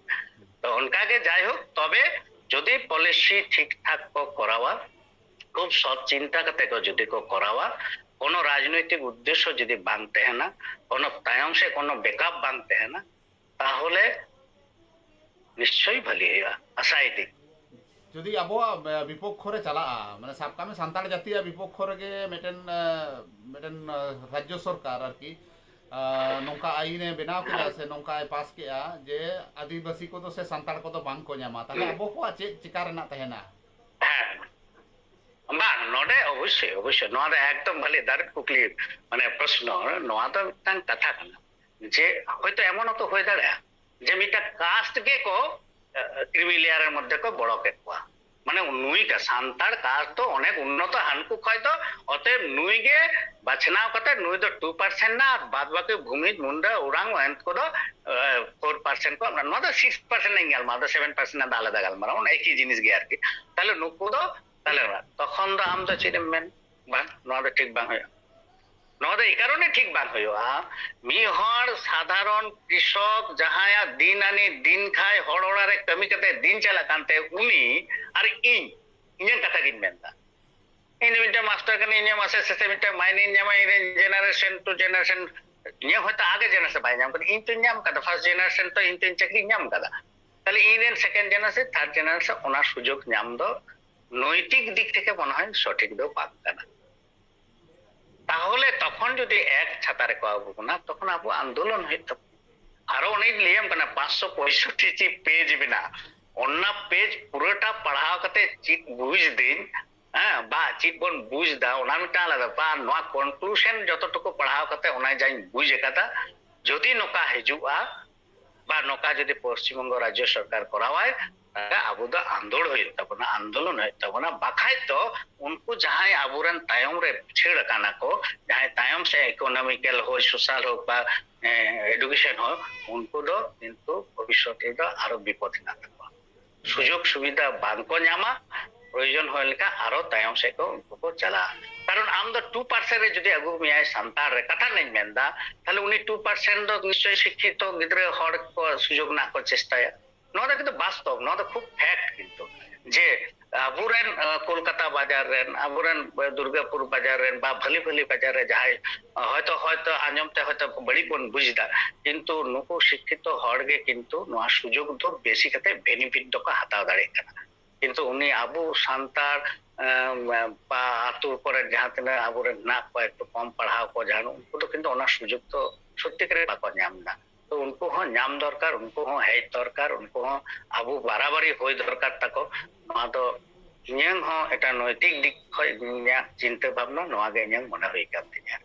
ᱛᱚ ᱚᱱᱠᱟ ᱜᱮ, ᱡᱟᱭᱦᱳᱠ, ᱛᱚᱵᱮ ᱡᱩᱫᱤ ᱯᱚᱞᱤᱥᱤ ᱴᱷᱤᱠ ᱴᱷᱟᱠ ᱠᱚ ᱠᱚᱨᱟᱣᱟ, ᱠᱷᱩᱵ ᱥᱚᱛ ᱪᱤᱱᱛᱟ ᱠᱟᱛᱮ ᱠᱚ ᱡᱩᱫᱤ ᱠᱚ ᱠᱚᱨᱟᱣᱟ, ᱠᱳᱱᱳ ᱨᱟᱡᱽᱱᱳᱭᱛᱤᱠ ᱩᱫᱽᱫᱮᱥᱥᱚ ᱡᱩᱫᱤ ᱵᱟᱝ ᱛᱟᱦᱮᱱᱟ, ᱠᱳᱱᱳ ᱛᱟᱭᱚᱢ ᱥᱮᱫ ᱠᱳᱱᱳ ᱵᱮᱠᱟᱯ ᱵᱟᱝ ᱛᱟᱦᱮᱱᱟ, ᱛᱟᱦᱚᱞᱮ ᱱᱤᱥᱪᱚᱭ ᱵᱷᱟᱹᱞᱤ ᱦᱩᱭᱩᱜᱼᱟ, ᱟᱥᱟᱭᱮᱫᱟᱹᱧ᱾ ᱡᱩᱫᱤ ᱟᱵᱚᱣᱟᱜ ᱵᱤᱯᱚᱠᱠᱷᱚ ᱨᱮ ᱪᱟᱞᱟᱜᱼᱟ, ᱢᱟᱱᱮ ᱥᱟᱵ ᱠᱟᱜ ᱢᱮ ᱥᱟᱱᱛᱟᱲ ᱡᱟᱹᱛᱤᱭᱟᱜ ᱵᱤᱯᱚᱠᱠᱷᱚ ᱨᱮᱜᱮ ᱢᱤᱫᱴᱮᱱ ᱢᱤᱫᱴᱮᱱ ᱨᱟᱡᱽᱡᱚ ᱥᱚᱨᱠᱟᱨ ᱟᱨᱠᱤ ᱱᱚᱝᱠᱟ ᱟᱭᱤᱱ ᱮ ᱵᱮᱱᱟᱣ ᱠᱮᱫᱟ ᱥᱮ ᱱᱚᱝᱠᱟᱭ ᱯᱟᱥ ᱠᱮᱫᱟ ᱡᱮ ᱟᱹᱫᱤᱵᱟᱹᱥᱤ ᱠᱚᱫᱚ ᱥᱮ ᱥᱟᱱᱛᱟᱲ ᱠᱚᱫᱚ ᱵᱟᱝ ᱠᱚ ᱧᱟᱢᱟ, ᱛᱟᱦᱚᱞᱮ ᱟᱵᱚ ᱠᱚᱣᱟᱜ ᱪᱮᱫ ᱪᱮᱠᱟ ᱨᱮᱱᱟᱜ ᱛᱟᱦᱮᱱᱟ? ᱦᱮᱸ, ᱵᱟᱝ, ᱱᱚᱰᱮ ᱚᱵᱚᱥᱥᱳᱭ, ᱚᱵᱚᱥᱥᱳᱭ ᱱᱚᱣᱟ ᱫᱚ ᱮᱠᱫᱚᱢ ᱵᱷᱟᱞᱮ ᱫᱟᱨᱩᱱ ᱠᱩᱠᱞᱤ, ᱢᱟᱱᱮ ᱯᱨᱚᱥᱱᱚ᱾ ᱱᱚᱣᱟ ᱫᱚ ᱢᱤᱫᱴᱟᱝ ᱠᱟᱛᱷᱟ ᱠᱟᱱᱟ ᱡᱮ ᱦᱚᱭᱛᱳ ᱮᱢᱚᱱ ᱦᱚᱸᱛᱚ ᱦᱩᱭ ᱫᱟᱲᱮᱭᱟᱜᱼᱟ ᱡᱮ ᱢᱤᱫᱴᱟᱝ ᱠᱟᱥᱴ ᱜᱮᱠᱚ ᱠᱨᱤᱢᱤ ᱞᱮᱭᱟᱨᱮᱨ ᱢᱚᱫᱽᱫᱷᱮ ᱠᱚ ᱵᱚᱲᱚ ᱠᱮᱫ ᱠᱚᱣᱟ᱾ ᱢᱟᱱᱮ ᱱᱩᱭ ᱠᱟ ᱥᱟᱱᱛᱟᱲ ᱠᱟᱥᱴ ᱫᱚ ᱚᱱᱮᱠ ᱩᱱᱱᱚᱛᱚ ᱦᱟᱱᱠᱩ ᱠᱷᱚᱡ ᱫᱚ, ᱚᱛᱮᱵ ᱱᱩᱭ ᱜᱮ ᱵᱟᱪᱷᱱᱟᱣ ᱠᱟᱛᱮ ᱱᱩᱭ ᱫᱚ ᱴᱩ ᱯᱟᱨᱥᱮᱱᱴ ᱱᱟ, ᱟᱨ ᱵᱟᱫ ᱵᱟᱹᱠᱤ ᱵᱷᱩᱢᱤᱡᱽ, ᱢᱩᱱᱰᱟ, ᱳᱨᱟᱝ ᱮᱱᱛᱮ ᱠᱚᱫᱚ ᱯᱷᱳᱨ ᱯᱟᱨᱥᱮᱱᱴ ᱠᱚ ᱮᱢ ᱱᱟ᱾ ᱱᱚᱣᱟ ᱫᱚ ᱥᱤᱠᱥ ᱯᱟᱨᱥᱮᱱᱴ ᱞᱟᱝ ᱜᱟᱞᱢᱟᱨᱟᱣ ᱫᱟ, ᱥᱮᱵᱷᱮᱱ ᱯᱟᱨᱥᱮᱱᱴ ᱨᱮᱱᱟᱜ ᱫᱚ ᱟᱞᱟᱫᱟ ᱜᱟᱞᱢᱟᱨᱟᱣ, ᱚᱱᱟ ᱮᱠᱤ ᱡᱤᱱᱤᱥ ᱜᱮ ᱟᱨᱠᱤ᱾ ᱛᱟᱦᱞᱮ ᱱᱩᱠᱩ ᱫᱚ ᱛᱟᱦᱞᱮ ᱛᱚᱠᱷᱚᱱ ᱫᱚ ᱟᱢ ᱫᱚ ᱪᱮᱫ ᱮᱢ ᱢᱮᱱ? ᱵᱟᱝ, ᱱᱚᱣᱟ ᱫᱚ ᱴᱷᱤᱠ ᱵᱟᱝ ᱦᱩᱭᱩᱜᱼᱟ᱾ ᱱᱚᱣᱟ ᱫᱚ ᱮᱭ ᱠᱟᱨᱚᱱᱮ ᱴᱷᱤᱠ ᱵᱟᱝ ᱦᱩᱭᱩᱜᱼᱟ, ᱢᱤᱫ ᱦᱚᱲ ᱥᱟᱫᱷᱟᱨᱚᱱ ᱠᱨᱤᱥᱚᱠ ᱡᱟᱦᱟᱸᱭᱟᱜ ᱫᱤᱱ ᱟᱹᱱᱤᱡ ᱫᱤᱱ ᱠᱷᱟᱭ ᱦᱚᱲ ᱚᱲᱟᱜ ᱨᱮ ᱠᱟᱹᱢᱤ ᱠᱟᱛᱮ ᱫᱤᱱ ᱪᱟᱞᱟᱜ ᱠᱟᱱ ᱛᱟᱭ, ᱩᱱᱤ ᱟᱨ ᱤᱧ, ᱤᱧᱟᱹᱜ ᱠᱟᱛᱷᱟ ᱜᱤᱧ ᱢᱮᱱᱫᱟ, ᱤᱧ ᱫᱚ ᱢᱤᱫᱴᱟᱝ ᱢᱟᱥᱴᱟᱨ ᱠᱟᱹᱱᱟᱹᱧ, ᱤᱧᱟᱹᱜ ᱢᱟᱥᱮ ᱥᱮᱥᱮ ᱢᱤᱫᱴᱟᱝ ᱢᱟᱭᱱᱮᱧ ᱧᱟᱢᱟ, ᱤᱧ ᱨᱮᱱ ᱡᱮᱱᱟᱨᱮᱥᱚᱱ ᱴᱩ ᱡᱮᱱᱟᱨᱮᱥᱚᱱ, ᱤᱧᱟᱹᱜ ᱦᱚᱭᱛᱳ ᱟᱜᱮ ᱡᱮᱱᱟᱨᱮᱥᱚᱱ ᱵᱟᱭ ᱧᱟᱢ ᱠᱟᱫᱟ, ᱤᱧ ᱛᱚᱧ ᱧᱟᱢ ᱠᱟᱫᱟ, ᱯᱷᱟᱨᱥᱴ ᱡᱮᱱᱟᱨᱮᱥᱚᱱ ᱛᱚ ᱤᱧ ᱛᱚᱧ ᱪᱟᱹᱠᱨᱤᱧ ᱧᱟᱢ ᱠᱟᱫᱟ᱾ ᱛᱟᱦᱞᱮ ᱤᱧ ᱨᱮᱱ ᱥᱮᱠᱮᱱᱰ ᱡᱮᱱᱟᱨᱮᱥᱚᱱ, ᱛᱷᱟᱨᱰ ᱡᱮᱱᱟᱨᱮᱥᱚᱱ ᱚᱱᱟ ᱥᱩᱡᱳᱜᱽ ᱧᱟᱢ ᱫᱚ ᱱᱳᱭᱛᱤᱠ ᱫᱤᱠ ᱛᱷᱮᱠᱮ ᱢᱚᱱᱮ ᱦᱚᱭ ᱥᱚᱴᱷᱤᱠ ᱫᱚ ᱵᱟᱝ ᱠᱟᱱᱟ᱾ ᱛᱟᱦᱚᱞᱮ ᱛᱚᱠᱷᱚᱱ ᱡᱩᱫᱤ ᱮᱠ ᱪᱷᱟᱛᱟ ᱨᱮᱠᱚ ᱟᱹᱜᱩ ᱵᱚᱱᱟ, ᱛᱚᱠᱷᱚᱱ ᱟᱵᱚ ᱟᱱᱫᱳᱞᱚᱱ ᱦᱩᱭᱩᱜ ᱛᱟᱵᱚᱱᱟ᱾ ᱟᱨᱚ ᱚᱱᱮᱧ ᱞᱟᱹᱭᱟᱢ ᱠᱟᱱᱟ, ᱯᱟᱸᱪᱥᱚ ᱯᱚᱸᱭᱥᱚᱴᱴᱤ ᱯᱮᱡᱽ ᱢᱮᱱᱟᱜᱼᱟ, ᱚᱱᱟ ᱯᱮᱡᱽ ᱯᱩᱨᱟᱹᱴᱟ ᱯᱟᱲᱦᱟᱣ ᱠᱟᱛᱮ ᱪᱮᱫ ᱵᱩᱡᱽ ᱫᱟᱹᱧ, ᱦᱮᱸ, ᱵᱟ ᱪᱮᱫ ᱵᱚᱱ ᱵᱩᱡᱽ ᱫᱟ, ᱚᱱᱟ ᱢᱤᱫᱴᱟᱝ ᱟᱞᱟᱫᱟ᱾ ᱵᱟ, ᱱᱚᱣᱟ ᱠᱚᱱᱠᱞᱩᱥᱚᱱ ᱡᱚᱛᱚ ᱴᱩᱠᱩ ᱯᱟᱲᱦᱟᱣ ᱠᱟᱛᱮ ᱚᱱᱟ ᱡᱟᱧ ᱵᱩᱡᱽ ᱟᱠᱟᱫᱟ, ᱡᱩᱫᱤ ᱱᱚᱝᱠᱟ ᱦᱤᱡᱩᱜᱼᱟ, ᱵᱟ ᱱᱚᱝᱠᱟ ᱡᱩᱫᱤ ᱯᱚᱥᱪᱤᱢ ᱵᱚᱝᱜᱚ ᱨᱟᱡᱽᱡᱚ ᱥᱚᱨᱠᱟᱨ ᱠᱚᱨᱟᱣᱟᱭ, ᱛᱟᱦᱞᱮ ᱟᱵᱚ ᱫᱚ ᱟᱱᱫᱳᱲ ᱦᱩᱭᱩᱜ ᱛᱟᱵᱚᱱᱟ, ᱟᱱᱫᱳᱞᱚᱱ ᱦᱩᱭᱩᱜ ᱛᱟᱵᱚᱱᱟ᱾ ᱵᱟᱠᱷᱟᱡ ᱫᱚ ᱩᱱᱠᱩ ᱡᱟᱦᱟᱸᱭ ᱟᱵᱚᱨᱮᱱ ᱛᱟᱭᱚᱢ ᱨᱮ ᱯᱤᱪᱷᱟᱹᱲ ᱟᱠᱟᱱᱟ ᱠᱚ, ᱡᱟᱦᱟᱸᱭ ᱛᱟᱭᱚᱢ ᱥᱮ ᱤᱠᱳᱱᱚᱢᱤᱠᱮᱞ ᱦᱳᱠ, ᱥᱳᱥᱟᱞ ᱦᱳᱠ ᱵᱟ ᱮᱰᱩᱠᱮᱥᱚᱱ ᱦᱳᱠ, ᱩᱱᱠᱩ ᱫᱚ ᱠᱤᱱᱛᱩ ᱵᱷᱚᱵᱤᱥᱥᱚᱛ ᱨᱮᱫᱚ ᱟᱨᱚ ᱵᱤᱯᱚᱫ ᱦᱮᱱᱟᱜ ᱛᱟᱠᱚᱣᱟ᱾ ᱥᱩᱡᱳᱜᱽ ᱥᱩᱵᱤᱫᱷᱟ ᱵᱟᱝ ᱠᱚ ᱧᱟᱢᱟ, ᱯᱨᱚᱭᱳᱡᱚᱱ ᱦᱩᱭ ᱞᱮᱠᱷᱟᱱ ᱟᱨᱚ ᱛᱟᱭᱚᱢ ᱥᱮᱫ ᱠᱚ ᱩᱱᱠᱩ ᱠᱚ ᱪᱟᱞᱟᱜᱼᱟ᱾ ᱠᱟᱨᱚᱱ ᱟᱢ ᱫᱚ ᱴᱩ ᱯᱟᱨᱥᱮᱱᱴ ᱨᱮ ᱡᱩᱫᱤ ᱟᱹᱜᱩ ᱢᱮᱭᱟᱭ ᱥᱟᱱᱛᱟᱲ ᱨᱮ, ᱠᱟᱛᱷᱟ ᱨᱮᱱᱟᱜ ᱤᱧ ᱢᱮᱱᱫᱟ, ᱛᱟᱦᱞᱮ ᱩᱱᱤ ᱴᱩ ᱯᱟᱨᱥᱮᱱᱴ ᱫᱚ ᱱᱤᱥᱪᱚᱭ ᱥᱤᱠᱠᱷᱤᱛᱚ ᱜᱤᱫᱽᱨᱟᱹ ᱦᱚᱲ ᱠᱚ ᱥᱩᱡᱳᱜᱽ ᱨᱮᱱᱟᱜ ᱠᱚ ᱪᱮᱥᱴᱟᱭᱟ᱾ ᱱᱚᱣᱟ ᱫᱚ ᱠᱤᱱᱛᱩ ᱵᱟᱥᱛᱚᱵ, ᱱᱚᱣᱟ ᱫᱚ ᱠᱷᱩᱵ ᱯᱷᱮᱠᱴ ᱠᱤᱱᱛᱩ, ᱡᱮ ᱟᱵᱚᱨᱮᱱ, ᱟᱸ, ᱠᱳᱞᱠᱟᱛᱟ ᱵᱟᱡᱟᱨ ᱨᱮᱱ, ᱟᱵᱚᱨᱮᱱ, ᱟᱸ, ᱫᱩᱨᱜᱟᱯᱩᱨ ᱵᱟᱡᱟᱨ ᱨᱮᱱ ᱵᱟ ᱵᱷᱟᱞᱤ ᱵᱷᱟᱞᱤ ᱵᱟᱡᱟᱨ ᱨᱮ ᱡᱟᱦᱟᱸᱭ, ᱟᱸ, ᱦᱚᱭᱛᱚ, ᱦᱚᱭᱛᱚ ᱟᱸᱡᱚᱢ ᱛᱮ ᱦᱚᱭᱛᱚ ᱵᱟᱹᱲᱤᱡ ᱵᱚᱱ ᱵᱩᱡᱽ ᱮᱫᱟ, ᱠᱤᱱᱛᱩ ᱱᱩᱠᱩ ᱥᱤᱠᱠᱷᱤᱛᱚ ᱦᱚᱲ ᱜᱮ ᱠᱤᱱᱛᱩ ᱱᱚᱣᱟ ᱥᱩᱡᱳᱜᱽ ᱫᱚ ᱵᱮᱥᱤ ᱠᱟᱛᱮ ᱵᱮᱱᱤᱯᱷᱤᱴ ᱫᱚᱠᱚ ᱦᱟᱛᱟᱣ ᱫᱟᱲᱮᱭᱟᱜ ᱠᱟᱱᱟ᱾ ᱠᱤᱱᱛᱩ ᱩᱱᱤ ᱟᱵᱚ ᱥᱟᱱᱛᱟᱲ, ᱮᱸ, ᱵᱟ ᱟᱛᱳ ᱠᱚᱨᱮ ᱡᱟᱦᱟᱸ ᱛᱤᱱᱟᱹᱜ ᱟᱵᱚᱨᱮᱱ ᱦᱮᱱᱟᱜ ᱠᱚᱣᱟ, ᱮᱠᱴᱩ ᱠᱚᱢ ᱯᱟᱲᱦᱟᱣ ᱠᱚ ᱡᱟᱦᱟᱸ, ᱩᱱᱠᱩ ᱫᱚ ᱠᱤᱱᱛᱩ ᱚᱱᱟ ᱥᱩᱡᱳᱜᱽ ᱫᱚ ᱥᱚᱛᱭᱤ ᱠᱟᱨᱮ ᱵᱟᱠᱚ ᱧᱟᱢ ᱮᱫᱟ᱾ ᱛᱚ ᱩᱱᱠᱩ ᱦᱚᱸ ᱧᱟᱢ ᱫᱚᱨᱠᱟᱨ, ᱩᱱᱠᱩ ᱦᱚᱸ ᱦᱮᱡ ᱫᱚᱨᱠᱟᱨ, ᱩᱱᱠᱩ ᱦᱚᱸ ᱟᱵᱚ ᱵᱟᱨᱟᱵᱟᱨᱤ ᱦᱩᱭ ᱫᱚᱨᱠᱟᱨ ᱛᱟᱠᱚ᱾ ᱱᱚᱣᱟ ᱫᱚ ᱤᱧᱟᱹᱝ ᱦᱚᱸ ᱮᱴᱟᱜ ᱱᱳᱭᱛᱤᱠ ᱫᱤᱠ ᱠᱷᱚᱱ ᱤᱧᱟᱹᱜ ᱪᱤᱱᱛᱟᱹ ᱵᱷᱟᱵᱽᱱᱟ ᱱᱚᱣᱟ ᱜᱮ ᱤᱧᱟᱹᱝ ᱢᱚᱱᱮ ᱦᱩᱭ ᱠᱟᱱ ᱛᱤᱧᱟᱹ᱾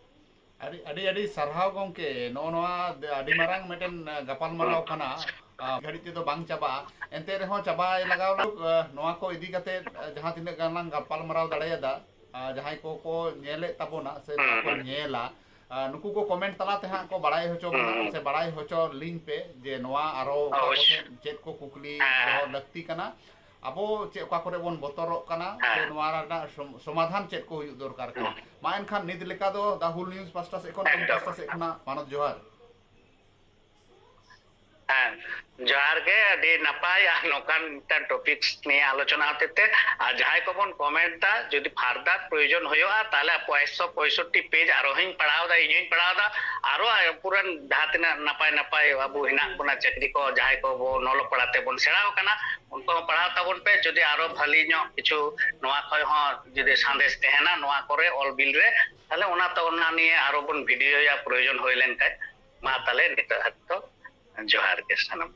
ᱟᱹᱰᱤ ᱟᱹᱰᱤ ᱟᱹᱰᱤ ᱥᱟᱨᱦᱟᱣ ᱜᱚᱢᱠᱮ, ᱱᱚᱜᱼᱚ ᱱᱚᱣᱟ ᱟᱹᱰᱤ ᱢᱟᱨᱟᱝ ᱢᱤᱫᱴᱮᱱ ᱜᱟᱯᱟᱞᱢᱟᱨᱟᱣ ᱠᱟᱱᱟ᱾ ᱟᱨ ᱜᱷᱟᱹᱲᱤᱡ ᱛᱮᱫᱚ ᱵᱟᱝ ᱪᱟᱵᱟᱜᱼᱟ᱾ ᱮᱱᱛᱮ ᱨᱮᱦᱚᱸ ᱪᱟᱵᱟᱭ ᱞᱟᱜᱟᱣ ᱞᱟᱹᱜᱤᱫ, ᱱᱚᱣᱟ ᱠᱚ ᱤᱫᱤ ᱠᱟᱛᱮ ᱡᱟᱦᱟᱸ ᱛᱤᱱᱟᱹᱜ ᱜᱟᱱ ᱞᱟᱝ ᱜᱟᱯᱟᱞ ᱢᱟᱨᱟᱣ ᱫᱟᱲᱮᱭᱟᱫᱟ, ᱡᱟᱦᱟᱸᱭ ᱠᱚ ᱠᱚ ᱧᱮᱞᱮᱫ ᱛᱟᱵᱚᱱᱟ ᱥᱮ ᱱᱚᱣᱟ ᱠᱚ ᱧᱮᱞᱟ, ᱱᱩᱠᱩ ᱠᱚ ᱠᱚᱢᱮᱱᱴ ᱛᱟᱞᱟ ᱛᱮ ᱦᱟᱸᱜ ᱠᱚ ᱵᱟᱲᱟᱭ ᱦᱚᱪᱚ ᱵᱚᱱᱟ ᱥᱮ ᱵᱟᱲᱟᱭ ᱦᱚᱪᱚ ᱞᱤᱧ ᱯᱮ ᱡᱮ ᱱᱚᱣᱟ ᱟᱨᱚ ᱚᱠᱟ ᱠᱚ ᱚᱵᱚᱥᱥᱳᱭ᱾ ᱴᱷᱮᱱ ᱪᱮᱫ ᱠᱚ ᱠᱩᱠᱞᱤ ᱫᱚᱦᱚ ᱞᱟᱹᱠᱛᱤ ᱠᱟᱱᱟ, ᱟᱵᱚ ᱪᱮᱫ ᱚᱠᱟ ᱠᱚᱨᱮ ᱵᱚᱱ ᱵᱚᱛᱚᱨᱚᱜ ᱠᱟᱱᱟ ᱥᱮ ᱱᱚᱣᱟ ᱨᱮᱱᱟᱜ ᱥᱚᱢ-, ᱥᱚᱢᱟᱫᱷᱟᱱ ᱪᱮᱫ ᱠᱚ ᱦᱩᱭᱩᱜ ᱫᱚᱨᱠᱟᱨ ᱠᱟᱱᱟ᱾ ᱢᱟ ᱮᱱᱠᱷᱟᱱ ᱱᱤᱛ ᱞᱮᱠᱟ ᱫᱚ The Whole News ᱯᱟᱥᱴᱟ ᱥᱮᱫ ᱠᱷᱚᱱ, ᱤᱧ ᱮᱠᱫᱚᱢ᱾ ᱯᱟᱥᱴᱟ ᱥᱮᱫ ᱠᱷᱚᱱᱟᱜ ᱢᱟᱱᱚᱛ ᱡᱚᱦᱟᱨ᱾ ᱦᱮᱸ, ᱡᱚᱦᱟᱨ ᱜᱮ, ᱟᱹᱰᱤ ᱱᱟᱯᱟᱭ᱾ ᱟᱨ ᱱᱚᱝᱠᱟᱱ ᱢᱤᱫᱴᱟᱝ ᱴᱚᱯᱤᱠ ᱱᱤᱭᱮ ᱟᱞᱳᱪᱚᱱᱟ ᱦᱚᱛᱮᱡ ᱛᱮ, ᱟᱨ ᱡᱟᱦᱟᱸᱭ ᱠᱚᱵᱚᱱ ᱠᱚᱢᱮᱱᱴ ᱫᱟ, ᱡᱩᱫᱤ ᱯᱷᱟᱨᱫᱟᱨ ᱯᱨᱚᱭᱳᱡᱚᱱ ᱦᱩᱭᱩᱜᱼᱟ, ᱛᱟᱦᱞᱮ ᱯᱚᱸᱭᱥᱚ ᱯᱚᱸᱭᱥᱚᱴᱴᱤ ᱯᱮᱡᱽ ᱟᱨᱚ ᱦᱚᱸᱧ ᱯᱟᱲᱦᱟᱣ ᱫᱟ, ᱤᱧ ᱦᱚᱸᱧ ᱯᱟᱲᱦᱟᱣ ᱫᱟ, ᱟᱨᱚ ᱯᱩᱨᱟᱹ ᱡᱟᱦᱟᱸ ᱛᱤᱱᱟᱹᱜ ᱱᱟᱯᱟᱭ ᱱᱟᱯᱟᱭ ᱟᱵᱚ ᱦᱮᱱᱟᱜ ᱵᱚᱱᱟ, ᱪᱟᱹᱠᱨᱤ ᱠᱚ, ᱡᱟᱦᱟᱸᱭ ᱠᱚ ᱵᱚᱱ ᱚᱞᱚᱜ ᱯᱟᱲᱦᱟᱜ ᱛᱮᱵᱚᱱ ᱥᱮᱬᱟᱣ ᱠᱟᱱᱟ, ᱩᱱᱠᱩ ᱦᱚᱸ ᱯᱟᱲᱦᱟᱣ ᱛᱟᱵᱚᱱ ᱯᱮ᱾ ᱡᱩᱫᱤ ᱟᱨᱚ ᱵᱷᱟᱹᱞᱤ ᱧᱚᱜ ᱠᱤᱪᱷᱩ ᱱᱚᱣᱟ ᱠᱷᱚᱡ ᱦᱚᱸ ᱡᱩᱫᱤ ᱥᱟᱸᱫᱮᱥ ᱛᱟᱦᱮᱱᱟ ᱱᱚᱣᱟ ᱠᱚᱨᱮ ᱚᱞ ᱵᱤᱞ ᱨᱮ, ᱛᱟᱦᱞᱮ ᱚᱱᱟ ᱛᱚ, ᱚᱱᱟ ᱱᱤᱭᱮ ᱟᱨᱚ ᱵᱚᱱ ᱵᱷᱤᱰᱤᱭᱳᱭᱟ ᱯᱨᱚᱭᱳᱡᱚᱱ ᱦᱩᱭ ᱞᱮᱱᱠᱷᱟᱡ᱾ ᱢᱟ ᱛᱟᱦᱞᱮ ᱱᱤᱛᱚᱜ ᱦᱟᱹᱵᱤᱡ ᱫᱚ ᱡᱚᱦᱟᱨ ᱜᱮ ᱥᱟᱱᱟᱢ᱾